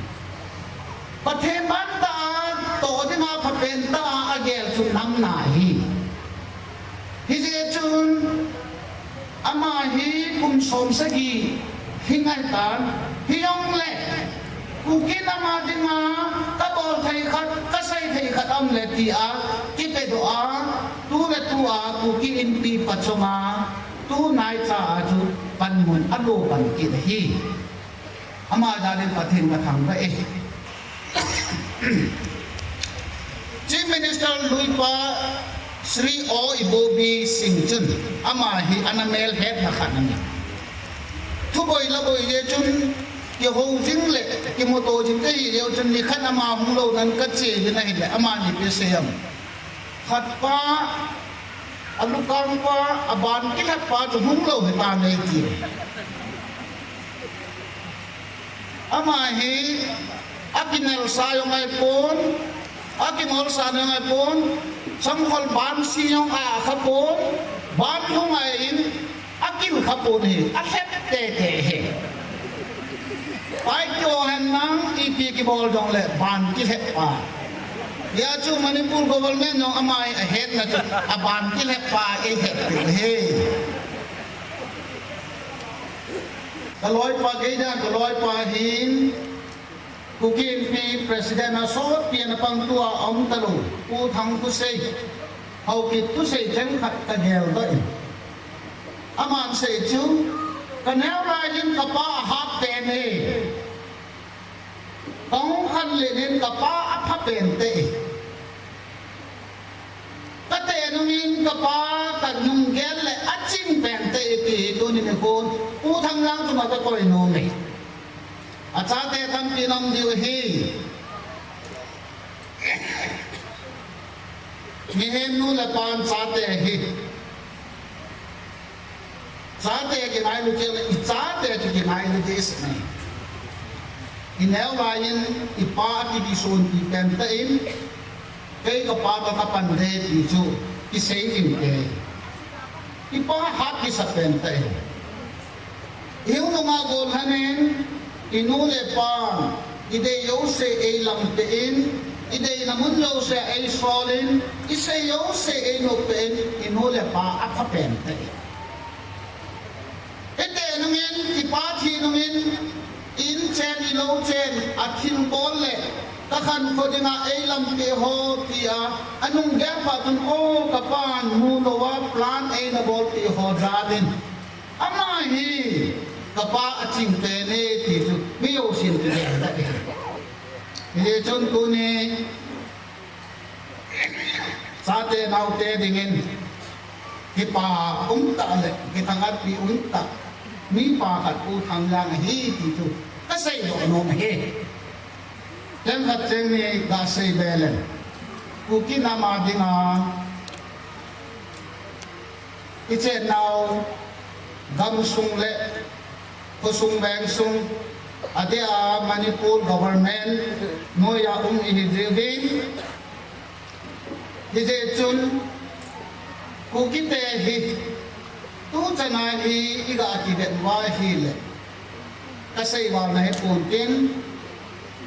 Pathen ban tah a toh dinga phapen tah a agel chu nam na ahi. Hijeh chun ama hi kum som sagi hing ahitan, hijongle Kuki nam a dinga kabol thei khat, kasei thei khat aum le tia kipedoh a, tu le tu a Kuki Inpi pachong a tunaicha a chu panmun alo pan kit ahi. Ama jalin Pathen kathangvah e. Chief Minister luipa Shri O Ibobi Singh chun ama hi ana melhetna khat ana nei. Thuboi laboi jeh chun kihou jing le kimuto jing kahi jeh chun nikhat ama hung lou nan kache jin ahile amani ipi asei em. Khatpa alukangpa, aban kilheppa chu hung lou hitan eiti. Ama hi akinelsa jong ahipon, akingolsa jong ahipon, sangkhol bansi jong akhapon, ban jong ahin, akilkhapon ahi, alhep teitei ahi. Pai kio hen nang ipi kibol jongle ban kilheppa. Hijeh chun Manipur government jong ama hi ahetna chu aban kilheppa eihet diu ahi. Kaloipa, keidan kaloipa hin Kuki Inpi President a sotpi a ana pang tua aum talou Pu Thangkhosei, Haokip thusei cheng khat kageldoh in. Aman sei chu, kaneo lai hin kapa ahat pen e. Kahung khanlet in kapa apha pen tah e. Kate nungin kapa kanunggel le aching pen tah e ti hi tuni nikhon Pu Thangjang chunga kakoi nom e. Achate tampi nam diu ahi. Mihem nu le pan chate ahi. Chate kingailu kei le ichate chu kingailu ding isei. Ineo laiyin ipa kiti sonpi pen tah in, kei kapa toh kapan de ti chu kisei jing e. Ipa hat kisa pen tah in. Ihiu nunga golhangin, inu le ipan, idei jouse eilampi in, ideina mun jouse eisolin, isei jouse einoppi in, inu le ipa apha pen tah in. Ite nungin, ipa thi nungin, in chen, ilou chen, athilbol le, kakhankho dinga eilampi ho, tia, anunggel phat un, o, kapan, mu louva, plan eina bolpi ho, jalin. Ama hi kapa aching pen e ti chu mi jousen kigel tah e. Hijeh chun tuni chate naote dingin kipa umtah le kithangatpi umtah mipa khat Pu Thangjang ahi ti chu kasei doh nom ahi. Cheng khat cheng ni gasei be leng. Kuki nam a dinga Ichennau gamsung le khosung vengsung, adia Manipur government noiya um ihi jiuvin. Hijeh chun Kukite hi tuchana hi iga kivet uva ahile, kasei val nahi pontin,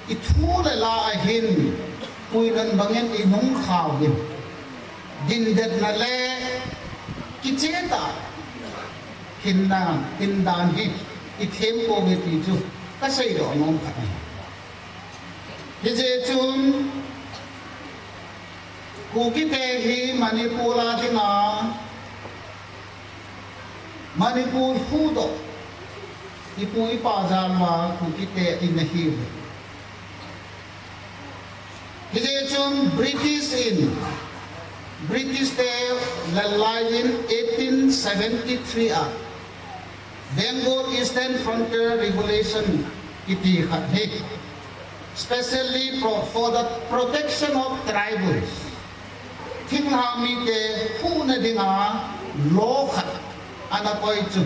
ithu le la ahin puinun bangin inungkhauvin, dindetna le kicheh tah hinna, hindan hi ithem pouve ti chu kaseidoh nom khat ahi. Hijeh chun Kukite hi Manipur a dinga Manipur huhdoh, ipu ipa jal uva Kukite in ahiuve. Hijeh chun British in, British te lallai in eighteen seventy-three a Bengal Eastern Frontier Regulation kiti khat hi, specially pro-, for the protection of tribals, thinglhang mite huhna dinga law khat ana koi chu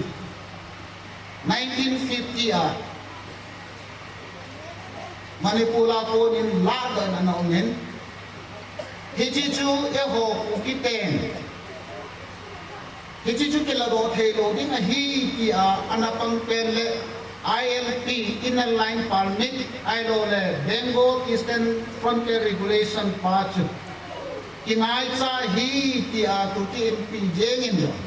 nineteen fifty a Manipur a konin lahdoh in ana umin, hiche chu eiho Kukiten hiche chu kiladoh theilou ding ahi tia ana pang pen le I L P, Inner Line Permit, ahiloule Bengal Eastern Frontier Regulation pa chu kingaicha ahi tia Kuki Inpi jengin jong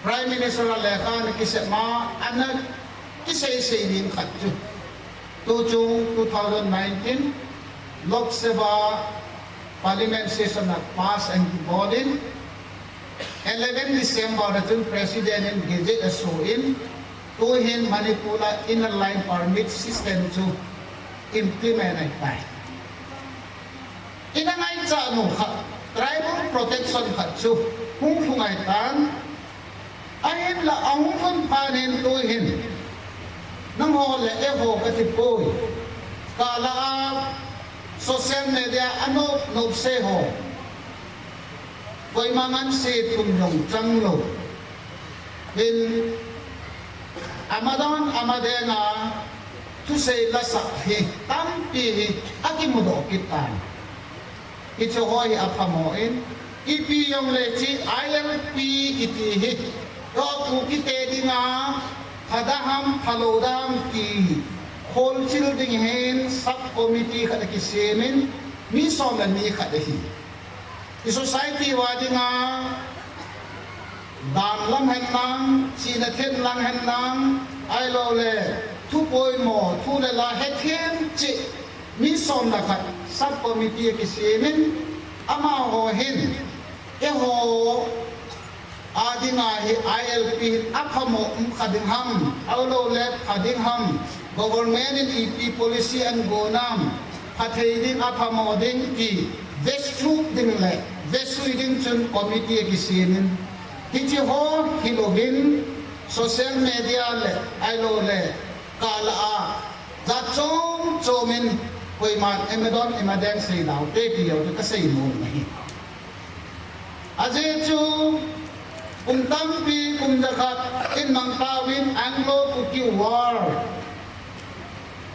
Prime Minister a lekha ana kisema ana kiseisei ding khat chu tuchung two thousand nineteen Lok Sabha Parliament session a pass ana kibol in, eleven December a chun President in Gazette asoh in, tuhin Manipur a Inner Line Permit system chu implement ahitai. Ina ngaichat u khat, tribal protection khat chu hung lhung ahitan, ahinla ahung lhun phat in tuhin nangho le eiho katipoi, kalah a social media a nop nopsei ho, koima ngansi thum jong changlou hin, amadon amadena thusei lasah hi tampi hi akimudoh kit tan. Hiche ho hi aphamo in, ipi jongle hiche I L P kiti hi eiho Kukite dinga phada ham phalou dam ti kholchil ding hin sub committee khat akisem in, mi som le ni khat ahi. I society uva dinga dan lam hen lang, chihna them lang hen lang, ahiloule thu poimo, thu le la hethem cheh mi som le khat sub committee akisem in, amaho hin eiho a dinga hi I L P hin aphamo um kha ding ham, ahiloule pha ding ham, government in ipi policy ana go nam, phathei ding, aphamo ding ti vesuh ding le vesui ding chun committee akisem in, hiche ho hilouvin social media le ahiloule kalah a jat chom chom in koiman emadon emadeng seinaute ti jouse kasei nom ahi. Ajeh chu kum tampi, kum jakhat in mang tauvin Anglo-Kuki War,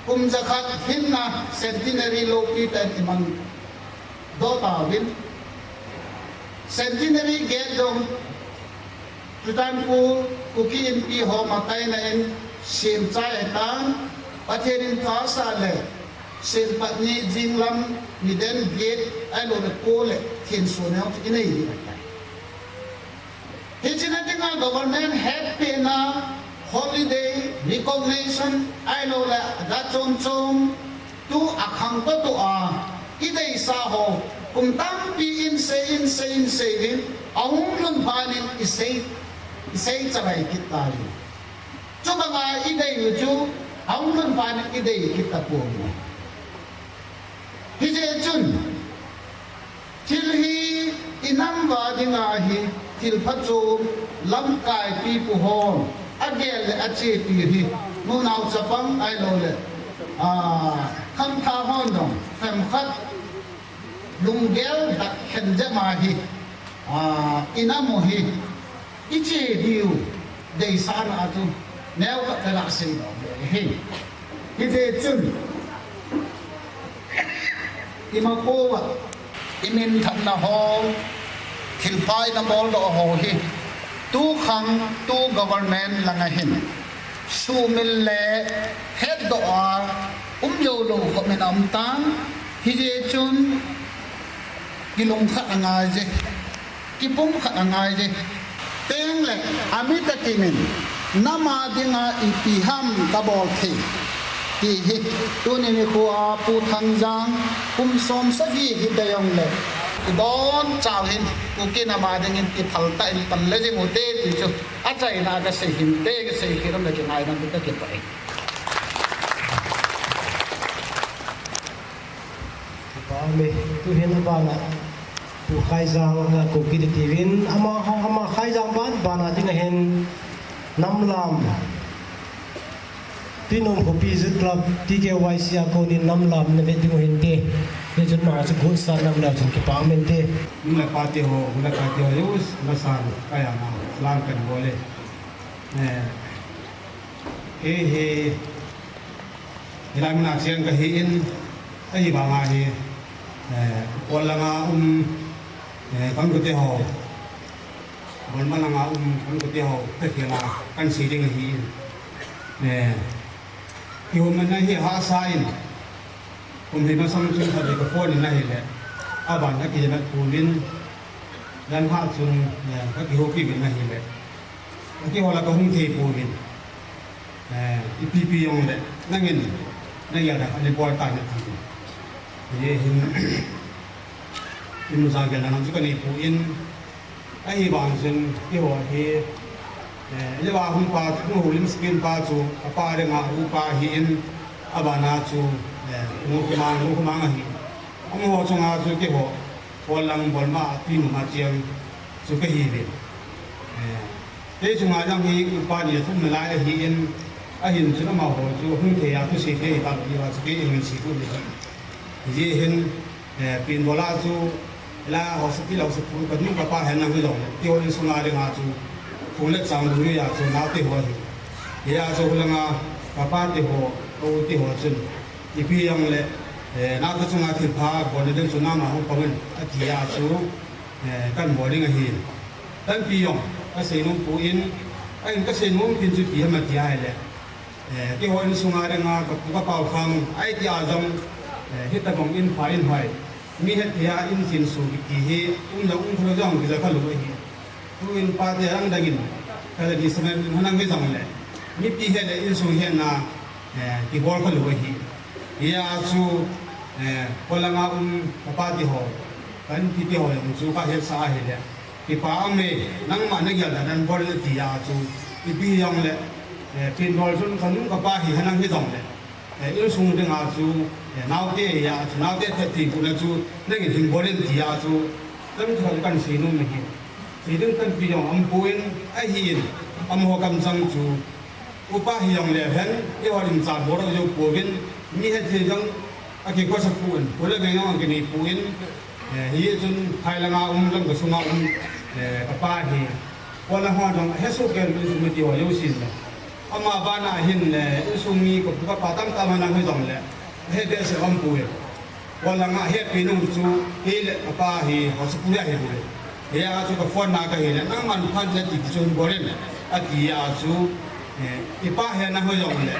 kum jakhat hinna centenary loupi tah in imang doh tauvin, centenary gate jong Churachandpur Kuki Inpi ho makaina in semchai ahitan, Pathen in phasah le, Sen Patni jinglam niden get ahiloule ko le thenso neo chu inei ding ahitai. Hiche na dinga government hetpehna, holiday, recognition ahiloule jat chom chom, tu akhang toh toh a ideisah ho kum tampi in sei in sei in sei in, ahung lhun phat in isei, isei chavai kit tai. Chubanga idei u chu ahung lhun phat in idei kit tapoi. Hijeh chun thil hi inam uva dinga hi thil phachom, lamkai pipu hon agel le achepi hi, nunao chapang ahiloule khangthah hon jong themkhat lunggel dak khen jep ma hi, inam u hi Iche diu deisahna chu neo khat kaga sei nom e. Hijeh chun ima kouva iminthanna ho, thilpha ina boldoh ho hi tukhang tu government langa hin sumil le hetdoh a um joulou khop in aum tan. Hijeh chun kilungkhat angaije, kipumkhat angaije. Tengle amitakin in nama dinga ipi ham kabol thei ti hi tuni nikhoa Pu Thangjang kum som sagi hita jongle ibonchauva hin Kuki nama dingin kiphaltah in pan le jing ute ti chu achaina kasei hinte, kasei khel nom le kingaidam kakipah e. Kipah e, tuhin abana Pu Khaijang, a, Kuki tiuvin, ama, ama Khaijang ban, bana dinga hin Namlam, Tuinom Khopi Youth Club, T K Y C a konin Namlam na vet diu hinte. Hichun ama chu gosa Namlam chun kipah mente. Nula pate ho, nula pate ho, yus, nula san, kaya ma, lang kan bole. Eh, eh, eh. Hilai muna cheng kahin, ahivanga hi, eh, Pol langa um, eh, kan kute ho, Bolma langa um, kan kute ho, kakhela, kan sei ding ahi. Eh, kihoulimna hi hahsa in, kum hi masang chun khatvei ka phone in ahile, aban kakimat pouvin, jan hah chun, eh, kakihoupi uvin ahile. Kihou la kahung thei pouvin. Eh, ipi pi jongle, nangin, nangin ana bol tan nati. Hiche hin, imu jang gel na chu kanei poi. Ahivang chun, kihou hi, eh, leva hung pa, hung houlim skin pa chu, apa dinga upa ahin, abana chu, eh, Nungkhomang, Nungkhomang ahi. Amaho chunga chu kihou, Pol lang Bolma Tuinom a cheng chu kahiuve. Eh, Kei chunga jong hi upa ni thum nalai ahin, ahin chun amaho chu hung thei a thusei thei talou diuva chu kei in sei got ahi. Hijeh hin, eh, Pinbol a chu, la hospital, hospital kanu kapa hina hijongle, kihou insunga dinga chu, phung le chang lui a chu, naote ho ahi. Hia chu hulanga, kapa te ho, ka u te ho chun, ipi jongle, eh, naote chunga thilpha bolna ding chu nangma hung pang in, ati a chu, eh, kan bol ding ahi. Tampi jong, kasei nom poi, ahin kasei nom pen chu ipi ham ati ahile. Eh, kihou insunga dinga kapu kapau khang, aiti a jong, eh, hitobang in pha in hoi. Mi hetthei a in thin su kiti hi, um jong um khalou jong kija khalou ahi. Tuin pate adang dang in, kala ni samen in hanang hijongle. Mipi het le insung hetna, eh, kibol khalou ahi. Hia chu, eh, Pol langa um, kapa te ho, kan ti te ho jong chu kahetsah ahile. Kipah e, nangma nagel dan dan bol nati a chu, ipi jongle, eh, Pinbol chun kanu kapa hi hanang hijongle. Eh, insung dinga chu, eh, naote hia chu, naote thei ti kuna chu, nangin hin bol in ti a chu, kan chu kan sei nom ahi. Sei ding tampi jong um poi, ahin, amaho kamchang chu, Upa hijongle hen, eiho in cha bol jou pouvin, mi hetthei jong akikhosa pon, pu le gei jong akinei pon, eh, hichun phai langa um, Lamka sunga um, eh, kapa hi, Pol lang ho jong hesoh kei in sum ti ho jousen le. Ama bana hin le, insung mi kapu kapa tamtah ana hijongle, he behseh um poi. Pol langa hepi nung chu, kei le kapa hi hospital a hi bou. Hia chu ka phone na kahile, nangman phat le ti chu hin bol in, ati a chu, eh, ipa hina ho jongle,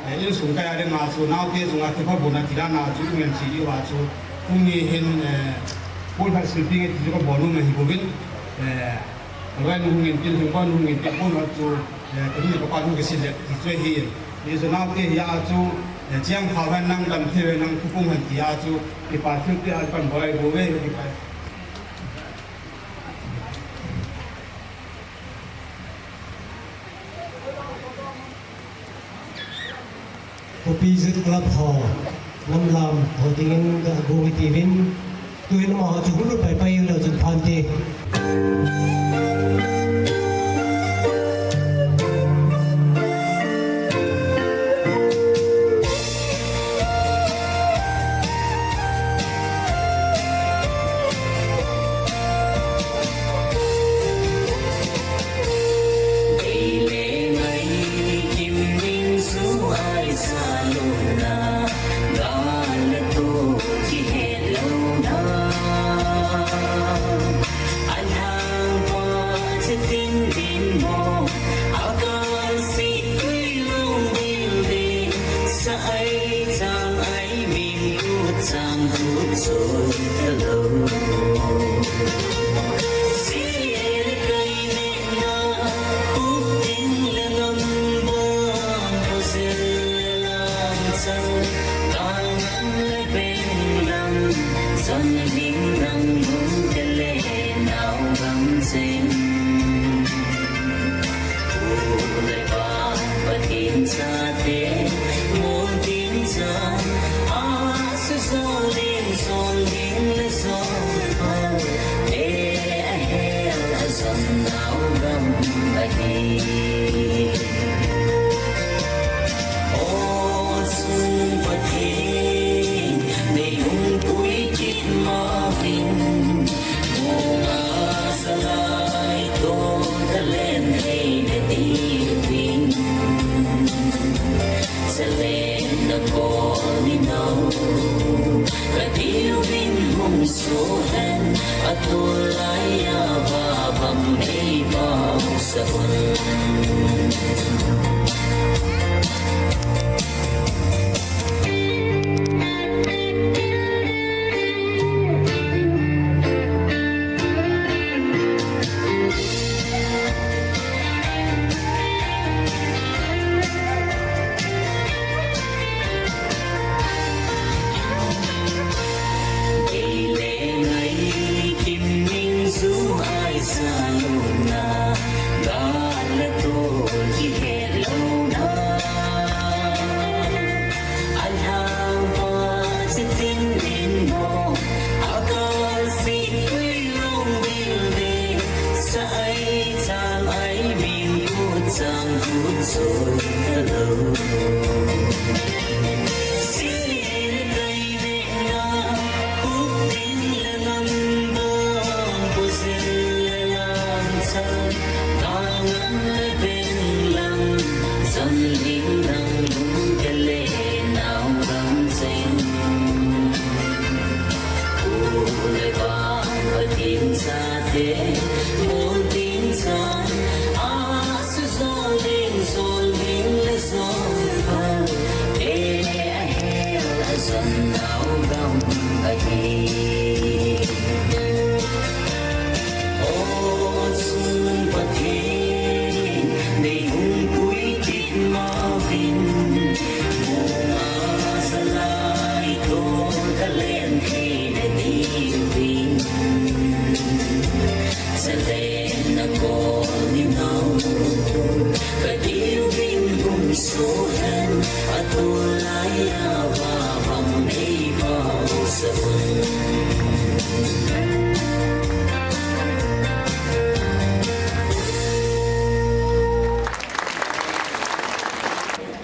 eh, insung kaiya dinga chu, naote chunga thilpha bolna ti dan a chu, i ngen sei diuva chu, tuni hin, eh, pon phat silping e ti chu kabol nom ahi bouvin, eh, Aloi nu hung in tin, hung bon nu hung in tin, pon phat chu, eh, kanu le kapa nu kisei le, ti chu ahi in. Hichu naote hia chu, eh, chiang kha hen lang, dam thei hen lang, thupung hen ti a chu, kipa thilpeh a kan bol ahi bouve, kipa. Khopi Youth Club ho, Namlam ho dingin ga gong iti uvin, tuhin amaho chu hung lut pai pai uleh chun phante. Naogam ahi. O Chun Pathen, neihung pui kit mauvin, munga salai toh kalen thei nadiuvin. Chalen na kol ni nau, kadiuvin hung sohen, atulai a vabam ei pau sa un.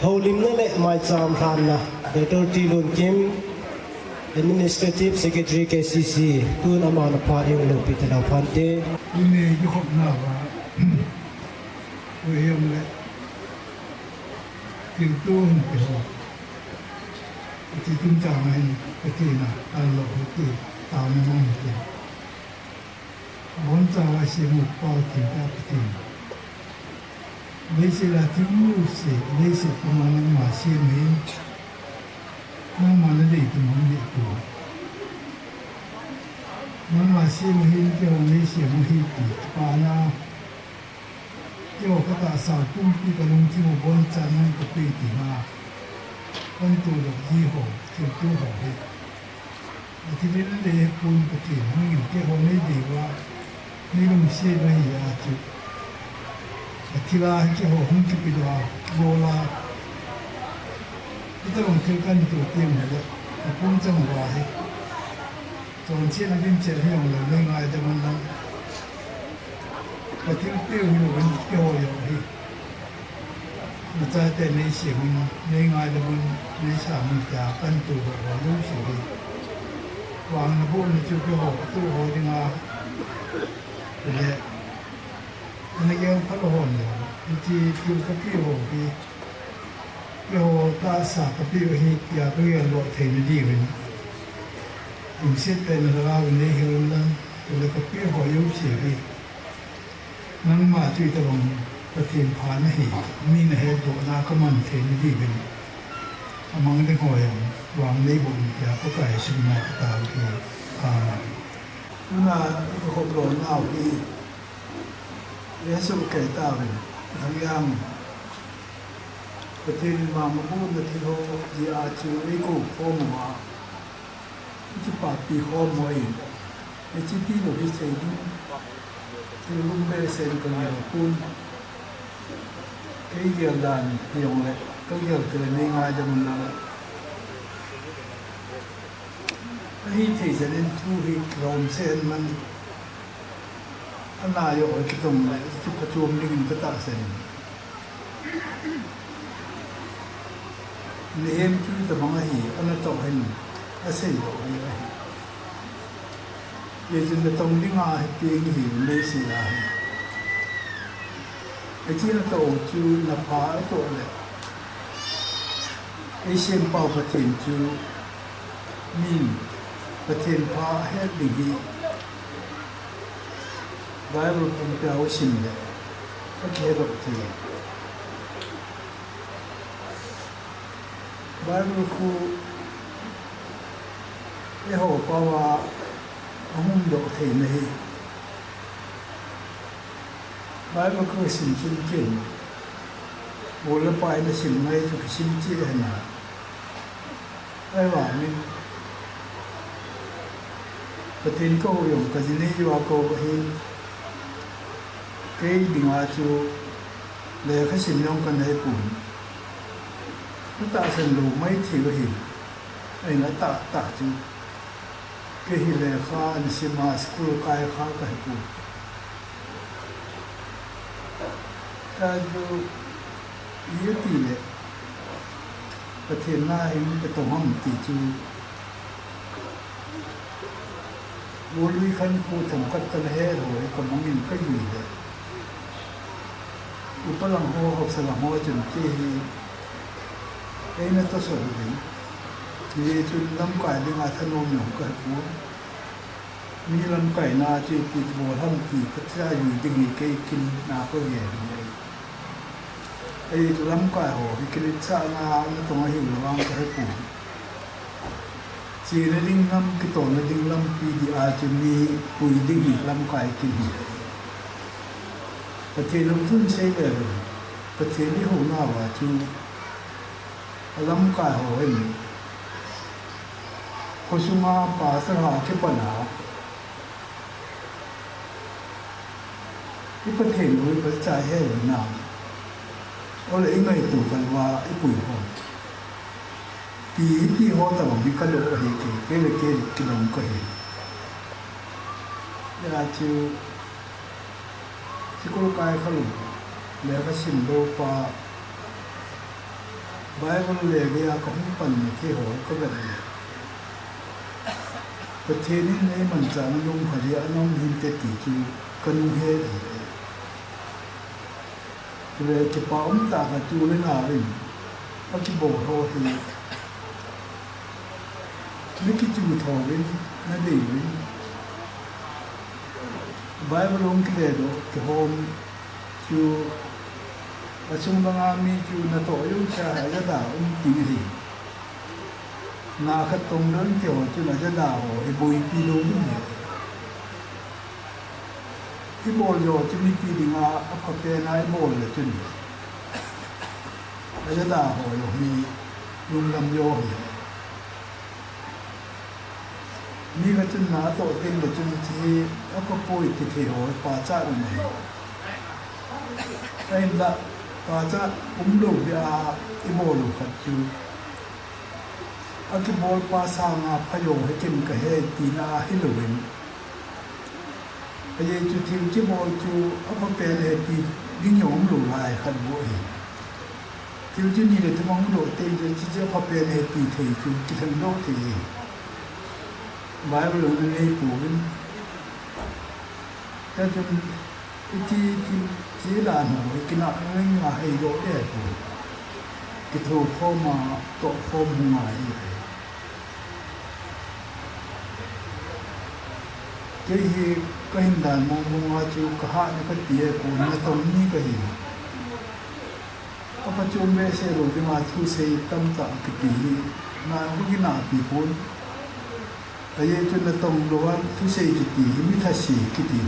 Houlimna le maicham lhanna, Doctor T. Lunkim, Administrative Secretary K C C, tun aman aphat in loupi talou phante. Tuni kikhopna uva, uihiam le, tiltu hung kiho. Iti tun chang ahin, iti na, an lo hiti, tang na mang hiti. Boncha a simu pau thei ta Pathen. Leiset a thil jouse, leiset puma nangma sem ahin, nangma nadei puma nadei poi. Nangma sem ahin, keiho neisem ahi ti kipana. Keiho katahsa pumpi kalungthim u bonchan nang kape tina. Kantoh doh ji ho, thiltu ho hi. Athilin nadei pon Pathen, nangin keiho neidei uva, neilungset uva ahi a chu. Athil a hi keiho hung kipedoh a, bol a. Hitobang thil kantoh teng hile, apon chang uva hi. Chonsetna dimset hijongle, neingaidam un lang. Kathilpeh u hilouvin keiho jong hi. Nachate neisem un, neingaidam un, neisam un tia kantoh doh ho jouse hi. Vang nabohna chu keiho, keiho dinga. Chule, ana gel phalou hon le, hiche thil kapeh ho hi. Keiho tahsa kapeh u ahi tia kagel doh theina diuvin. Lungset tah in nalhagao in neihil un lang, chule kapeh ho jouse hi. Nangma chu itobang Pathen pha nahi, mi nahetdohna kaman theina diuvin. Amang ding ho jong vang neiboh un tia Pakai sumna katao u ahi. Amen. Tuna kakhop lona u hi, Jesu kei tauvin, Thang Jang. Pathen in vang nabohna thil ho jeh a chu eikou khom uva, eikipapi khom u ahin, hiche tilou hi sei ding, thil lum behseh in kagel pon, kei gel dan hijongle, kagel tile neingaidam un lang. Ahithei jeh in thu hi kilomse hen lang. Ana joh kitong le, chu kachom dingin katahsan. Nahem chu tabang ahi, ana toh hin, asei joh hi ahi. Hijeh chun natong dinga hi peng hi, neisei ahi. Hiche natoh chu napha atoh le, eisempau Pathen chu min Pathen pha ahet ding hi Bible pumpia usim le akihedoh thei. Bible khu eiho paova ahung doh theina hi. Bible khu sim chun kin. Bol le pai nasim ngai chu kisim cheh hina. Ahivangin Pathen kahou jong kajinei uva kahou ahin, kei dinga chu lekha sim jong kanei pon. Katahsan lou maithei u ahin, ahin atahtah chu. Kei hi lekha ana sima, school kai kha kahipon. Achu, iti le, Pathen na hin katong ham ti chu, golui khankho themkhat kana het ho hi kamangin kajui le. Upa lang ho, haosa lang ho chun kei hi eina tosot uvin. Hijeh chun lamkai dinga thanom jong kahipon. Mi lamkaina chu ipi bol ham ti kathajui ding hi kei kin na kagel ahi. Hijeh chun lamkai ho hi kiletsahna natong ahiu vang kahepon. Chena ding lam, kitona ding lampi dia chu mi pui ding hi lamkai kin hi. Pathen lungthim sei le, Pathen ihounauva chu alamkai ho hin khosunga pastor ho kipana, i Pathen u ipa cha he u na, ole ingaito kalva ipui ho. Pi, pi ho tabang hi kadoh ahi kei, kei le kei kidong kahi. Hijeh chu, school kai khalou, lekha sim lou pa, Bible le geiya kahung panna thei ho kavet le, Pathen in eimanchahna lungkhat hi ana um hinte ti chu kanung het ahi. Chule kipa umtah khat chu le nauvin, akibol ho hi, nakichu thouvin, nadeiyuvin, Bible hung kiledoh kihom chu, achung langa mi chu natoh jouse a ajada um ding ahi. Na khat tong lou ti ho chun ajada ho hi boipi lou ding ahi. Ibol joh chu mipi dinga aphapen a ibol le chun, ajada ho jong hi lunglam joh hi. Mi khat chun na atoh tengle chun hiche hi aphapoi ti thei ho pachat um ahi. Ahinla pachat umlou beh a ibol u khat chu, akibolpa sanga phajo hi ken kahe tina ahilouvin, ajeh chu thil kibol chu aphapen ahi ti ding jong umlou lai khat bou ahi. Thil chu ni le thum ahung doh teng chun hiche aphapen ahi ti thei chu kithemdoh thei ahi. Bible jong anei pouvin. Hichun iti thil, hiche dan ho hi kinah leng a heidoh ding ahipoi. Kithokhom a tohkhom hung ngai ahi. Kei hi kahin dan mong mong a chu kahahna kati ahipoi, natong mi kahi. Aphachom behseh lou dinga thusei tamtah kiti hi, na kakinahpi pon. Ajeh chu natong louva thusei kiti hi mi thase kiti,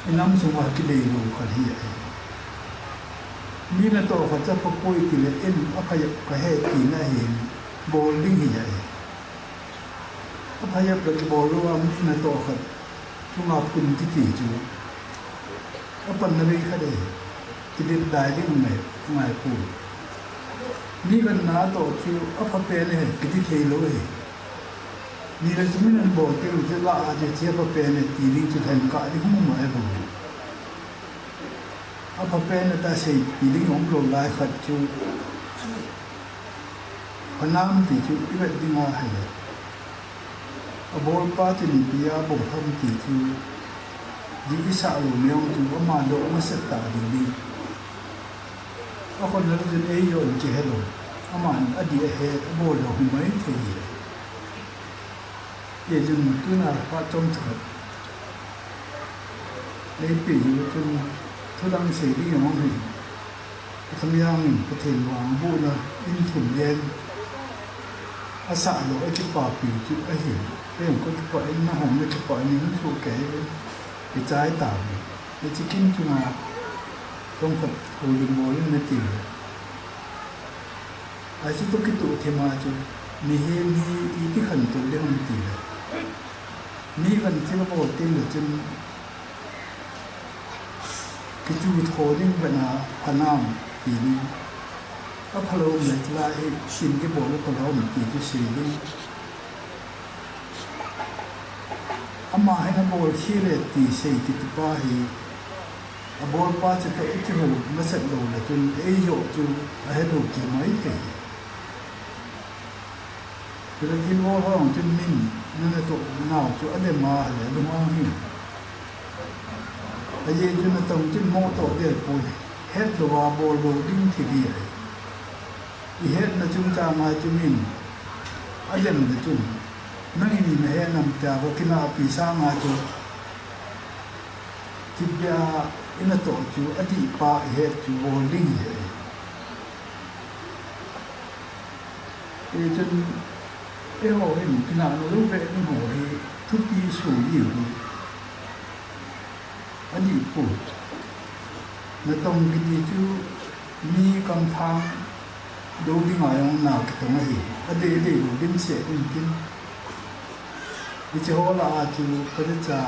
inam sunga kideilou khat hi ahi. Mi natoh khat chu aphapoi tile in, apha jep kahe tina hin bol ding hi ahi. Apha jep le kibol louva mi natoh khat chunga phun kiti chu apanna bei khat ahi, kidipdai ding ngai, ngaipoi. Mi khat natoh chu aphapen ahi kiti theilou ahi. Ni le chu min an bol keu chu la a chu chia pa pen e ti ding chu then kah ding hung um ahi bou. A pa pen e ta sei ti ding um lou lai khat chu. Phanam ti chu i vet ding ahi le. A bol pa chu ni pi a bol tham ti chu. Di i sa lou neo chu ama lou ma set ta ding ding. A khon na chu ei yo in che hello. Ama a di a he a bol lou hi mai thei. Ye jun tuna pa chom cha. Nei pi yu tun thu dang sei ding a mong hi. Pathen yang in Pathen vang bu na in thum yen. A sa lo a kipa pi chu a hi. Pen ko kipa in na hong na kipa in in thu ke. I chai ta. I chi kin chu na. Tong khat ko lim bo in na ti. Achu toh kitoh thei ma chu, mihem hi iti khantou ding ham ti le. Mi khan thil bol teng le chun, kichu tho ding bana phanam ti ding. A phalou le la hi sin kibol a phalou ti chu sei ding. Ama hin a bol khi le ti sei kiti pa hi. A bol pa chu toh i kihou masat lou le chun ei joh chu a helou ki mai thei. Chule thil bol ho jong chun min nana toh nau chu a dem a le lung ang hi. A ye chu natong chun mo toh del pon. Het lou a bol lou ding thil hi ahi. I hetna chungchang a chu min a dem le chun. Nangin i na he nam tia ko kina pi sang a chu. Kipia i na toh chu a dih pa i het chu bol ding hi ahi. Hichun eiho hin kinah na lou ve ding ho hi thupi sui diu hi. A dih pu. Natong kiti chu mi kamthang dou ding a jong na kitong ahi. A dei dei lou dimset in tin. Hiche ho lah a chu ka cha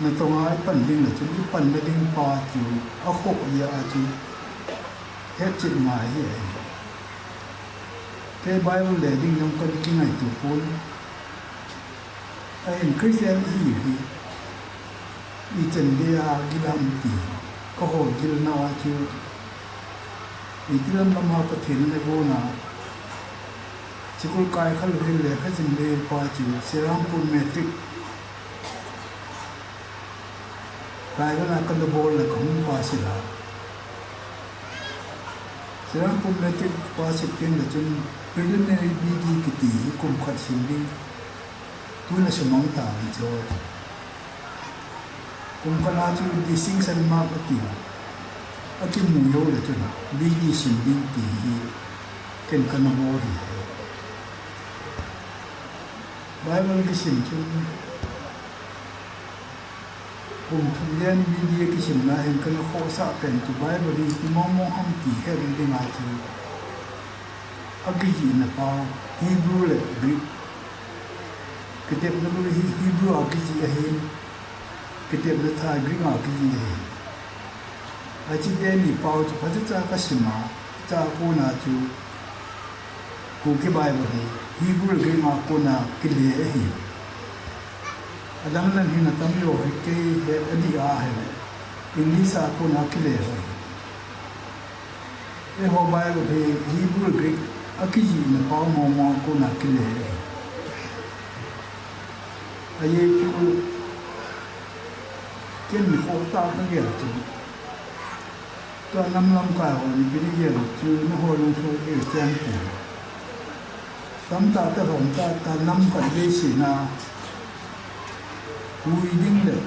natong a i pan ding le chun i panna ding pa chu a khoh jeh a chu hetchet ngai hi ahi. Kei Bible le ding jong ka kingaito pon. Ahin Christian i hi. Ichan geiya gil ham ti, ka hol gilna a chu, iti lam lama Pathen in agona, school kai khalou hile, ka jing le pa chu, Serampore Matric kai gana ka na bol le ka hung pass la. Serampore Matric pass teng le chun, preliminary B D kiti hi kum khat sim ding. Tuna sumang ta hi chu. Kum khat a chu distinction mark ati. Akimu jou le chun B D sim ding ti hi ken kana bol hi. Bible kisim chun kum thum len B D kisimna hin kana khohsah pen chu Bible hi ipi mong mong ham ti het ding a chu. Akijihna pau, Hebrew le Greek. Kitepna bou hi Hebrew a kijih ahin, kitepna thah Greek a kijih ahin. Hiche teni pau chu phatecha kasim a, hichea kona chu Kuki Bible hi Hebrew le Greek a kona kile ahi. Adang dang hin atam lou hi kei he adih a hile English a kona kile ahi. Eiho Bible hi Hebrew, Greek, akijihna pau mong mong a kona kile. Ajeh chu, ken nikho tah kagel chu. Tua nam lamkai ho nipi nagel chu, nangho lungthim gel cheng ti. Tamtah te hom tah tah nam khat beiseina, hui ding le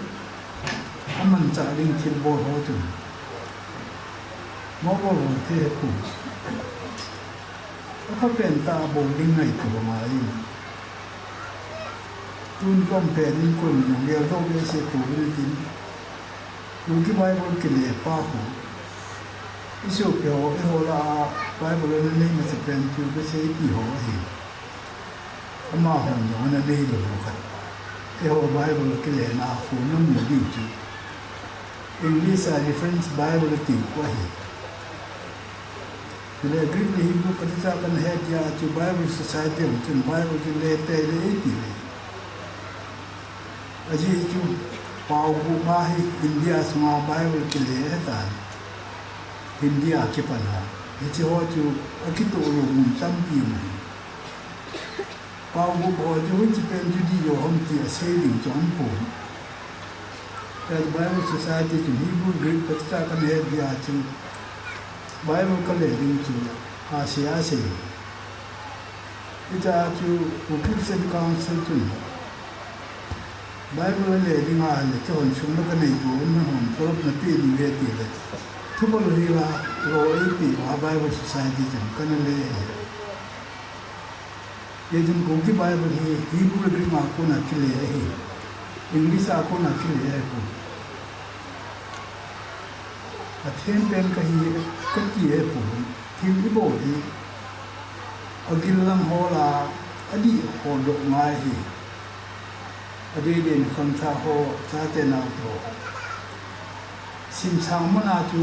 amanchah ding thil bol ho chun, mo bol ho thei hepon. Aphapen tah a bol ding ngaito ngai in. Tun kom pen in kon nung gel doh behseh pouvin tin. Kuki Bible kile pa khu. Isopi ho, eiho lah a Bible ana nei masapen chu kasei pi ho ahi. Amahon jong ana nei lou khat. Eiho Bible kilena khu namu diu chu. English a Reference Bible ati khu ahi. Chule Greek le Hebrew kati cha kana het dia chu Bible Society hon chun Bible chu le te le e ti le. Ajeh chu pao gup ma hi India sunga Bible kile ahitan. India kipan a. Hiche ho chu akitoh lou mun tampi um ahi. Pao gup ho chu hiche pen chu dih jo ham ti asei ding chu aum pon. Chule Bible Society chun Hebrew Greek kati cha kana het dia chu Bible kale ding chu asei asei. Hitia chu Christian Council chun Bible le ding ahile kihon sung na kanei to, nahon tolop napeh diu ahi tile. Thupha lou hila, lou eipeh uva Bible Society chun kana le ahi. Hijeh chun Kuki Bible hi Hebrew le Greek a kona kile ahi. English a kona kile ahipoi. Athem pen kahi kati ahipoi. Thil ibol hi agil lang hol a, adih holdoh ngai ahi. Adei dei in khangthah ho, chate naote ho. Simsang mun a chu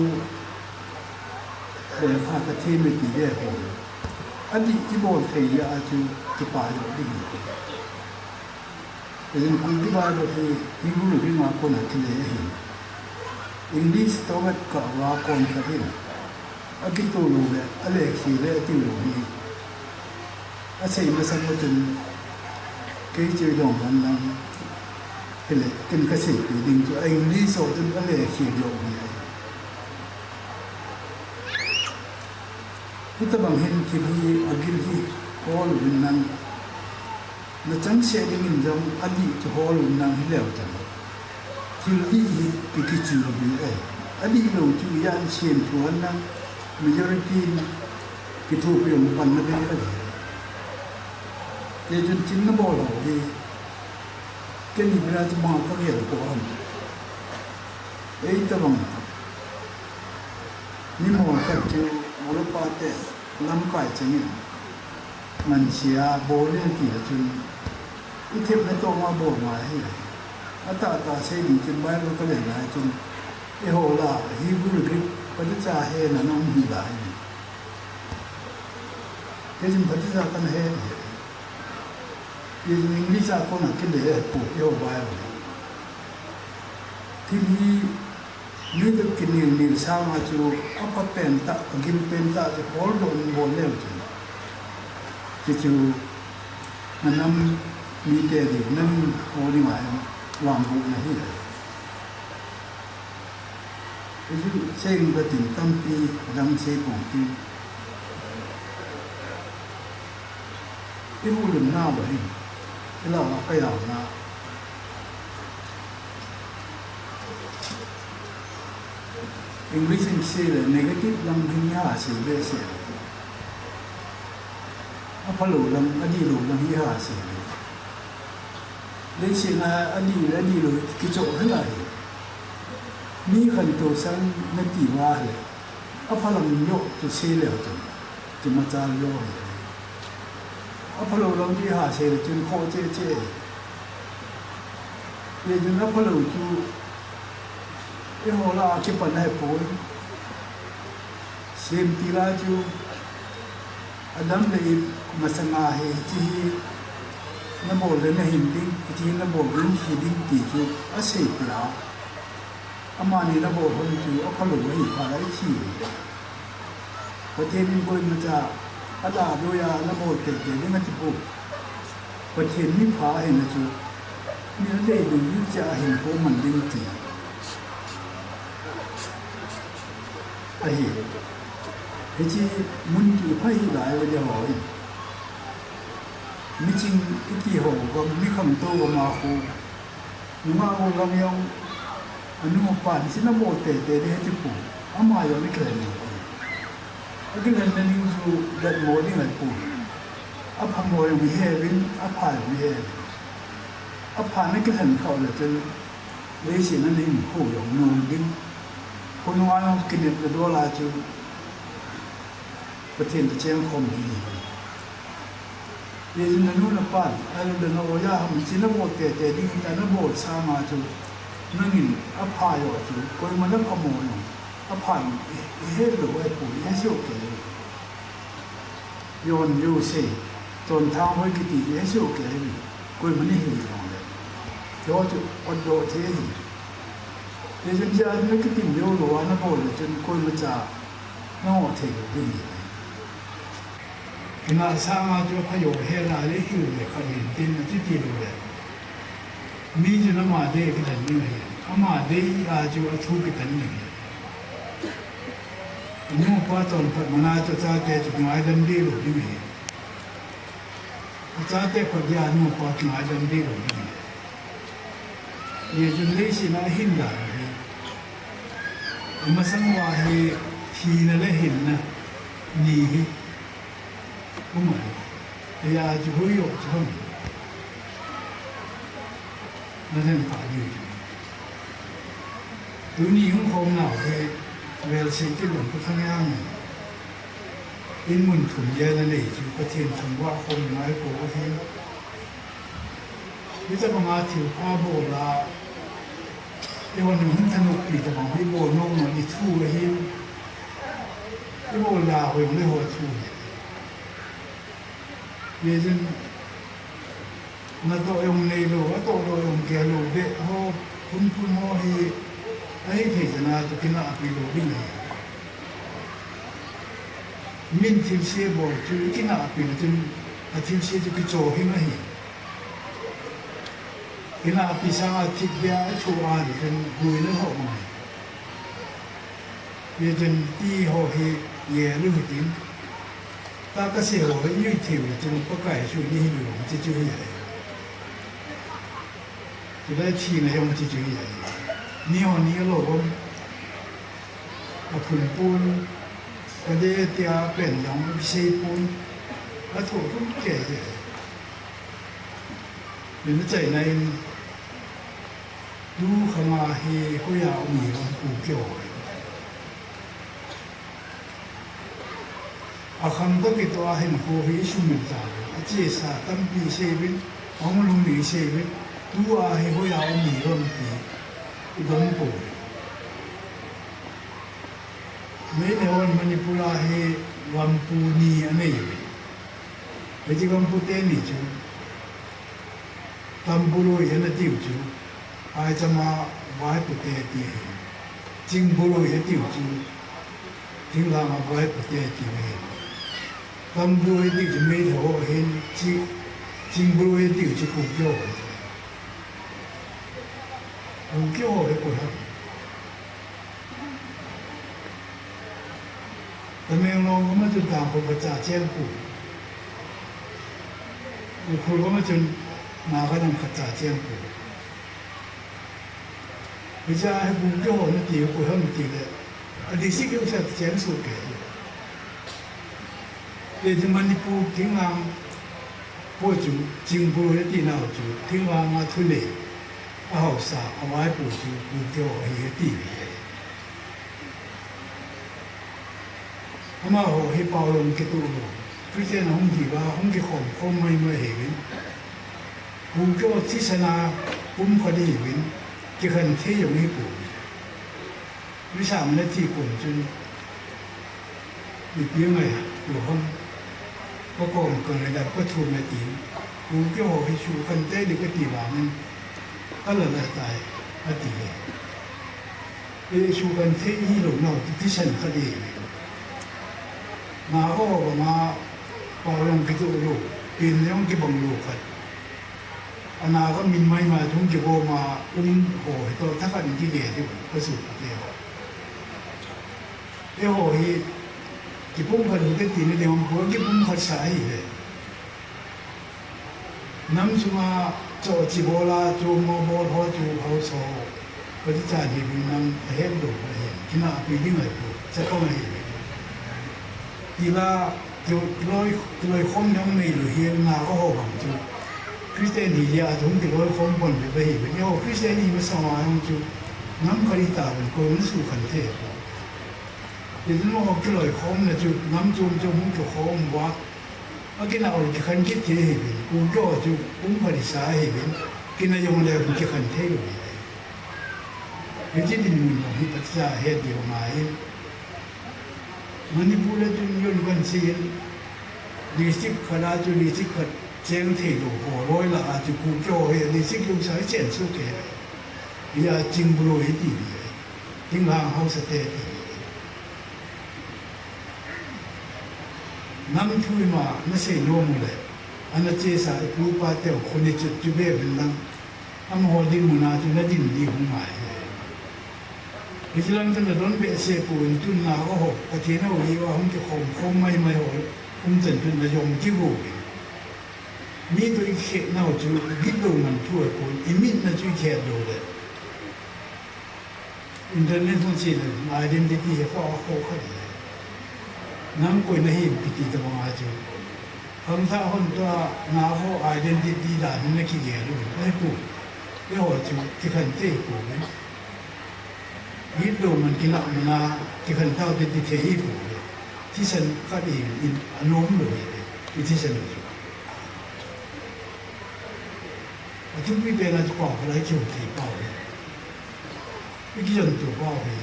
lekha kathem e ti le ho. Adih ibol thei jeh a chu kipa joh ding ahi. Hijeh in Kuki Bible hi Hebrew le Greek a kona kile ahi. English toh vet kah uva kon khat in akitoh lou le, alekhe le atiu lou hi asei masang u chun kei chu idong lhon lang hile, ken kaseipeh ding chu a English ho chun alekhe lou hi ahi. Hitobang hin thil hi agil hi hol uvin lang, nachang seh dingin jong adih chu hol uvin lang hileu chun thil dih hi ki, kichu hi ahi. Adih lou chu ijat in semthu hen lang majority in kithopi jong panna bei ahi. Hijeh chun thil nabol ho hi ken ibol a chu bang kagel po ham. Eitobang mi mol khat chu mol pa te lamkai chengin ngansea bol le ti le chun ithemna toh ma bol ngai ahi. Atahtah sei ding chun Bible kale ngai chun eiho lah a Hebrew le Greek kati cha hena na um hi lai. Hijeh chun kati cha kana he ahi. Hijeh chun English a kona kile ahipoi eiho Bible. Thil hi mi toh kinel nel sanga chu apha pen tah, agil pen tah chu holdoh in bol leu chun, chuchu nanam mite dinga, nangho dinga vangbohna ahi. Hichu seiyin katin tampi dang sei pon tin. Ihoulimna uva hin, ilah a kajaona English in kisei le negative lang hin iha sei behseh. Aphalou lang, adihlou lang iha sei. Leiset a adih le adihlou kichoh hel ahi. Mi khantou sang nati uva le, aphalam joh chu sei leu chun kimachal joh ahi. Aphalou lang chu iha sei le chun khoh cheh cheh ahi. Hijeh chun aphalou chu eiho lah a kipan ahipoi. Semtil a chu adam le ip masanga hi, hiche hi nabol le nahin ding, hiche hi nabol le nathi ding ti chu aseipeh a, amani nabol hon chu aphalou ahi phat a ithi. Pathen in koimacha adalhah a nabol teitei ding atipoi. Pathen mipha ahina chu mi adei ding ding cheh a hinkho man ding ti ahi. Hiche mun chu ipha hih lai uva le ho in, miching iti ho gam, mi khangtou gam a khu nungah ho gam jong, anu apan hiche nabol teitei ding atipoi. Ama jong akilhen. Akilhenna ding chu datmo ding ahipoi. Aphamo jong iheuvin, apha jong iheuvin. Apha nakilhen khah le chun leiset a nahinkho jong nom ding. Khonung a jong kinepna dol a chu Pathen toh chengkhom ding ahi. Hijeh chun nanu napan, ahilou le na-oja ham, hiche nabol teitei ding tia nabol sanga chu nangin apha joh chu koiman aphamo jong, apha jong ihet lou ahipoi, ihet soh kei. Yon yo se, ton thang hoi kiti ye se o ke hi, koima ni hi long le. Yo chu ot do the hi. Ye jin ja ni kiti yo lo ana bol le chun koima cha na o the lo ding hi. Kina sanga chu pha yo he la le hi le kha din tin ti ti lo le. Mi chu na ma de ki dan ni hi. Ama de a chu a thu ki dan ni hi. Nupa ton phat mana chu chate chu ngaidam ding lou ding ahi. Chate phat dia nupa ngaidam ding lou ding ahi. Ye jun lei sina hin dan ahi. Masang uva hi thina le hinna ni hi. Kum ahi. Eia chu hui o chu hung. Na then pa diu chu. Tuni hung khom nau hi vel sei kit lou ka thang yang. In mun thum ye na nei chu Pathen thangvah khom ngai ko hi. Hitabanga thil pha bol a, eihon hung thanop pi tabang hi bol nom nom i thu ahin. I bol la hoi le ho thu hi. Ye jin, natoh jong neilou, atoh lou jong gel lou, beh ho, phunphun ho hi, ahithei chana chu kinahpi lou ding ahi. Min thilse bol chu, ikinahpi le chun, athilse chu kichoh hing ahi. Kinahpi sanga thipbeh a ithoh a le chun, hui le ho ngai. Ye chun ti ho hi ye lu hitin. Ta kase ho hi yui thei u le chun Pakai chu ni hi lu chi chu hi ahi. Chule thina jong chi chu hi ahi. Ni ho ni lo bom. Aphunpun. Kade tia pen jong kisei pun. Athoh thum kei hi ahi. Min chaina in. Tu khanga hi hoiya um hi vang Kuki ho hi. Akhang toh kitoh a hinkho hi isumil ta. Achesa tampi seiyuvin, ahung lungli seiyuvin. Tua hi hoiya um hi vang ti idon pouve. Meitei hon Manipur a hi gampu ni aneiuve. Hiche gampu teni chu. Tambuloi ana tiu chu, phaichama vaipute ti ahi. Chingbuloi atiu chu, thinglhanga vaipute ti ahi. Tambuloi atiu chu Meitei ho ahin, chi, Chingbuloi atiu chu Kuki ho ahi. Kuki ho hi koi ham. Tamenglong gam a chun Tangkhul khatcha cheng poi. Ukhrul gam a chun Naga dang khatcha cheng poi. Hichea hi Kuki ho nati koi ham tile, a district khat cheng soh kei. Hiche Manipur thinglhang po chu, Chingbuloi ati nau chu, thinglhanga thulei, ahaosa, avaipo chu, Kuki ho ahi ati. Amaho hi pao jong kitoh lou, Christian ahung hiuva, hung kikhom khom maimai ahiuvin. Kuki ho thisan a pumkhat ahiuvin, kikhen thei jong ahipoi. Misam le thi kon chun, ipi ngai, tu ham, ka kom ka ngai da ka thum e tin, Kuki ho hi sukhen tei ding kati vangin, ka la la tai, ati e. E sukhen thei hilou nau ti thisan khat e. Naga ho banga, pao jong kitoh lou, pen jong kibang lou khat. A Naga min maimai thum kigom a um ho hi toh thakhat in kigel diu, ka sut te ho. Eiho hi kipumkhat u te tina ding um poi, kipumkhat sa ahi ve. Nam sunga choh chi bol a, chu mo bol ho chu haosa ho. Kati chan hi ding nam ahet lou ahi. Kinahpi ding ahipoi, chapang ahi ve. Tila Ki, kiloi, kiloikhom jong neilou hi Naga ho bang chu. Christian hi jeh a chu hung kiloikhom pon bep ahi ve. Eiho Christian hi masang a jong chu nam khat itauvin koiman sukhen thei. Hichun eiho kiloikhomna chu nam chom chom hung kikhom uva. Akinah u kikhen kit thei ahiuvin. Kuki ho chu pumkhat isa ahiuvin. Kinah jongle hung kikhen thei lou. Hiche dinmun jong hi phatcha het diu ngai. Manipur a chun jong kan sei in, District khat a chu district khat cheng thei lou ho loi lah a chu Kuki ho hi district lou sa hi chen su ke. Hia Chingbuloi hi ti ni. Thinglhang Haosa te ti ni. Nam thu ima na sei nom u le. Ana chesa ipu ipa te khoni chu chu be vin lang. Amaho dinmun a chu na din di hung ngai. Hiche lang chun na don behseh pon tun na ho, Pathen houlim a hung kikhom khom mai mai ho, um chan chun na jong kigo. Mi toh i kikhet nau chu, git lou man thu ahipon, i mit na chu i khet lou le. International se le, identity hi kho, kho khat le. Nang koi na hi ipi ti tabang a chu. Khangthah hon toh, na ho identity dan hi na kigel u, ahipoi. Eiho chu, kikhen thei poi. Git lou man kilah man a, kikhen tau te ti thei hi poi. Thisan khat hi in anom lou hi, i thisan u chu. Athupi pen a chu pao khat a i kiu thei pao hi. I kijon tu pao hi.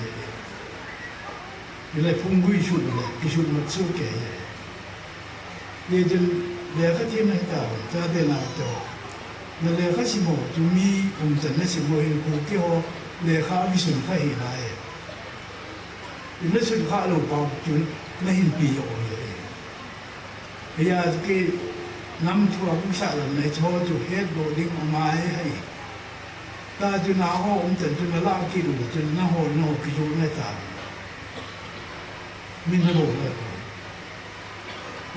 Ile phung gui sut le, kisut mat sut ke hi. Hijeh chun lekha themna hita, chate nao te ho. Na lekha sim ho chu mi um chan na sim ho hin Kuki ho lekha kisun kha hi lai. Na sun kha lou pau chun na hin pi jo hi. Hia chu ki nam thu a kum sa lam na chu ho chu het lou ding angai hi. Ta chu na ho um chan chu na la kit u chun na ho na ho kijo na ta. Min na bol le.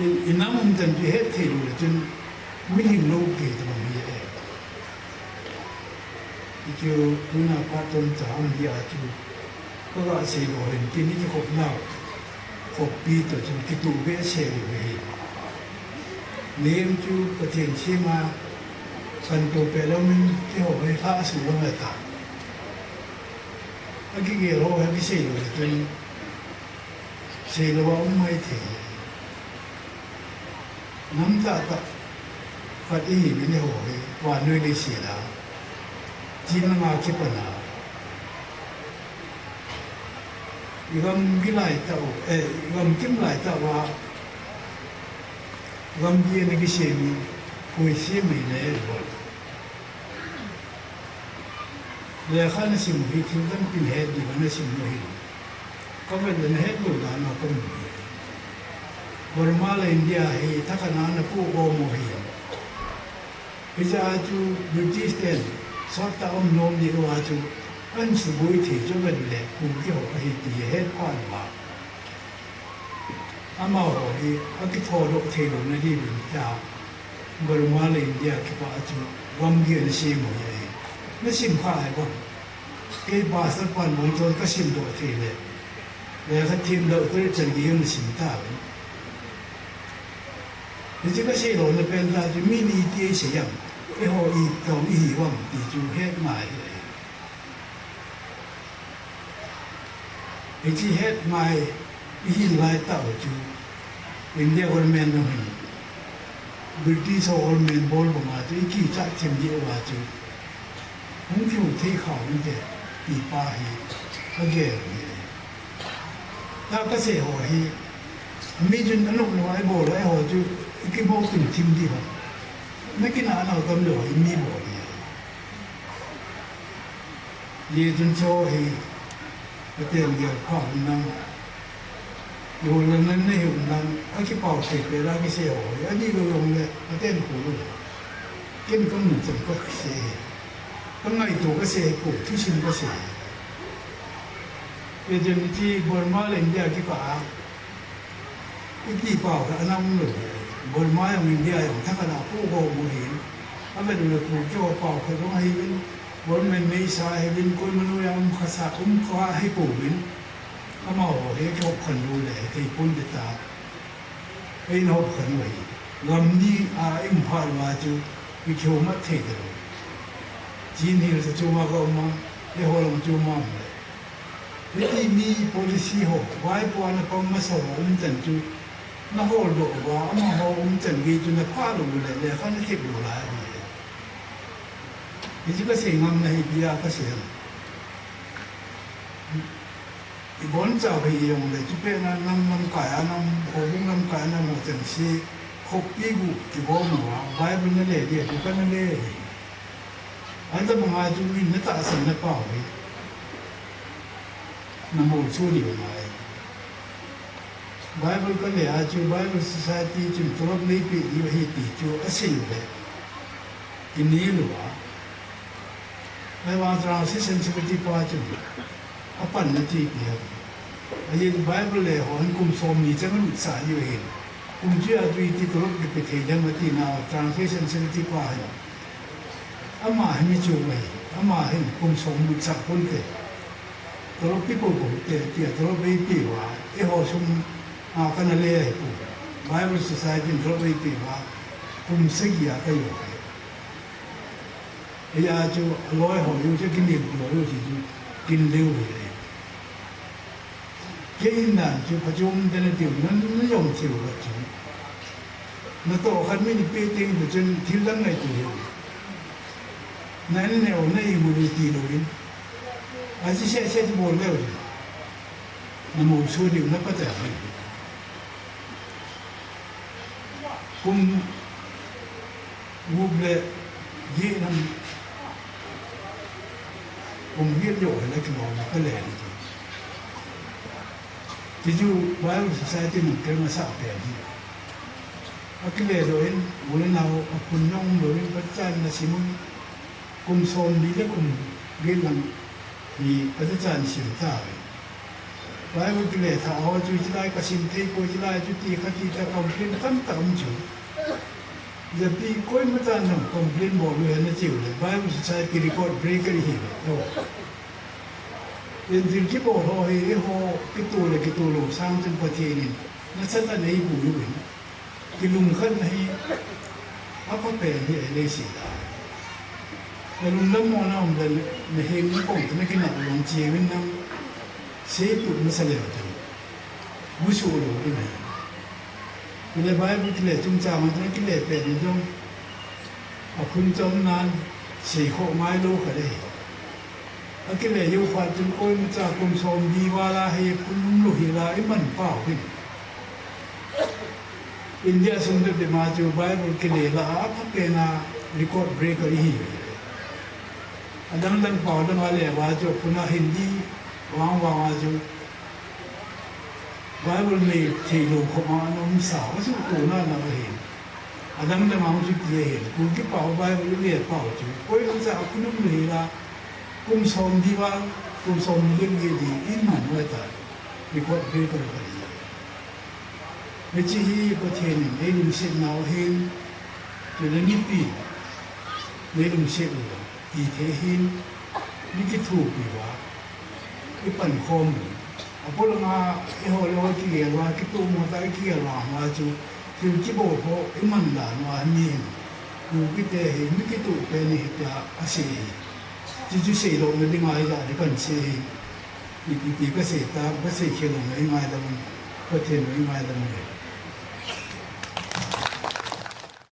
I, i nam um chan chu het thei lou le chun, mi hing lou kei tabang hi e. I chu tuna pa ton cha um hi a chu, ka ga sei lou hin tin i kikhop nau. Khoppi toh chun kituh behseh lou hi. Lem chu Pathen sema, kan to pe lou min kihou hi hla a su lou ta. A kigel ho hi kisei lou le chun, Seilou a um maithei. Nam tahtah khat ihi uvin eiho hi, vannoi leiset a. Chin langa kipan a. I gam gilai tah u, eh, i gam kim lai tah uva. Gam bia na kisem in, koi sem mai na el bol. Lekha na sim u hi thil tampi na het diu va na sim u hi. Ka vet le na het lou dan a ka mu hi. Burma le India hi thakhat a na pu gom u hi. Hiche a chu British ten sot tah um nom diu a chu an suboi thei chu vet le kum kihou ahi ti het pha lou a. Amaho hi akithodoh thei louna diuvin tia, Burma le India kipah a chu gam gei na sem u hi ahi. Na sim kha ahi bang. Kei pastor pan bang chun ka simdoh thei le. Lekha them doctorate chan gei na sim ta. Hiche ka seilouna pen tah chu mi ni ti eisei am. Eiho itobang ihi uvem ti chu het ngai ahi. Hiche het ngai ihi lai tah u chu India government jong hin British ho government bol banga chu i kichat them diu va chu hung kiu thei kha u hite ti pa hi ka gel u hi. Tua ka sei ho hi mi chun anop lou a i bol u eiho chu i kibol tun thim diu va. Na kinah nau tam lou hi mi bol hi. Hijeh chun chu hi, Pathen gel pha un lang, lolhinna nei un lang, akipao thei peh a kisei ho hi, adih lou jongle, Pathen khol u. Ken kamu chan kasei hi. Kangaito kasei hi, ko thusim kasei hi. Hijeh chun hiche Burma le India kikah a, Iti pao khat ana um lou. Burma jong India jong thakhat a pu gom u ahin. Avet u le Kuki ho pao khat jong ahiuvin. Government meisa ahiuvin, koima noiya um khasa, um kha ahi pouvin. Amaho hi kihop khen lou le, thei pon ding ta. Eina hop khen u ahi. Gam ni a i um phat uva chu, i kihou mat thei talou. Chin Hills a chunga ka um a, eiho lang chunga um le. Hiti mi policy ho, vaipo a na pang masa ho um chan chu, na holdoh uva, amaho um chan gei chu na phah lou le, lekha na thep lou lai ahi. Hichu ka sei ngam na hi, ipi a ka sei ham. I boncha hi jong le, chupet na nam lamkai a nam, houbung lamkai a nam ho chan se, Khoppi gup kigom uva, Bible nale dia, tu kanale hi. Atabanga chu min natahsan na pau hi. Namolso diu ngai. Bible kale a chu Bible Society chun tolop neipeh diu ahi ti chu asei u le. Kinel uva. Ahivang Translation Secretary pa chun apanna chu ipi ham. Ajeh chu Bible le ho hin kum somni chan alutsah diu ahin. Kum chia chu iti tolop kipe thei dem ati nau Translation Secretary pa hin. Ama hin mi chu mai. Ama hin kum som lutsah ponte. Tolop pe popo te, tia tolop eipe uva. Eiho sum a kanale ahi pu. Bible Society in tolop eipe uva. Kum sagi a kajo ahi. Hia chu aloi ho jong chu kinel loi u chu kinel u hi. Kei in dan chu phachom te natiu, na, najom theiu va chu. Natoh khat min ipe teng chu chun thil dang ngaito u hi. Na in neo na imu lou ti lou in. Aji sese ti bol leu. Namolso diu na patah. Kum gup le get nam, kum get jo le kilom kale ni. Ti chu Bible Society in kei masah pen hi. Akile lou in, u le nao aphun jong lou in, pachan na simun, kum somni le kum get lang hi pachan sim ta. Bible kile tha ho chu chilai kasim thei poi, chilai chu ti kha ti ta complain tamtah um chu. Japi koima chan jong complain bol u ahi na chiu le, Bible Society record breaker ihi ve. Injil kibol ho hi, eiho kitoh le kitoh lou sang chun Pathen in nasatah in eipuiyu vin. Kilungkhatna hi aphapen hi ahi leiset a. Nalungdam mona um le, naheng nakong tah nakinah u jong chevin nang seipeh masa leu chun, musuh lou ding ahi. Chule Bible kile chungchang a chun akile pen in jong, aphun chom nan seikhoh ngailou khat ahi. Akile jou phat chun koimacha kum somli val a hi phun umlou hel a iman pau hin. India sung bep bep ma chu Bible kile lah a aphapen a record breaker ihi. Adang dang pau dang a le va chu phun a Hindi vang vang a chu Bible nei theilou khop a ana umsa, asuhtohna ana ahi. Adang dang a chu ti ahi, Kuki pau Bible le pau chu koimacha aphun umlou hel a, kum somli val, kum somli le get ding iman u ahitai. Record breaker ahi. Hiche hi Pathen in eilungset nau ahin, chule mipi in eilungset u, ti thei ahin, mi kithopi uva, ipankhom u. Apolanga eiho le eiho kigel uva, kitomo tah a kigel uva chu, thil kibol ho iman dan uva mi hin, Kukite hi mi kithopi ahi tia asei ahi. Chuchu seidohna dinga hijeh a kahin sei ahi. Ipi ti kasei ta, kasei khel lou le ingaidam un, Pathen in ingaidam un.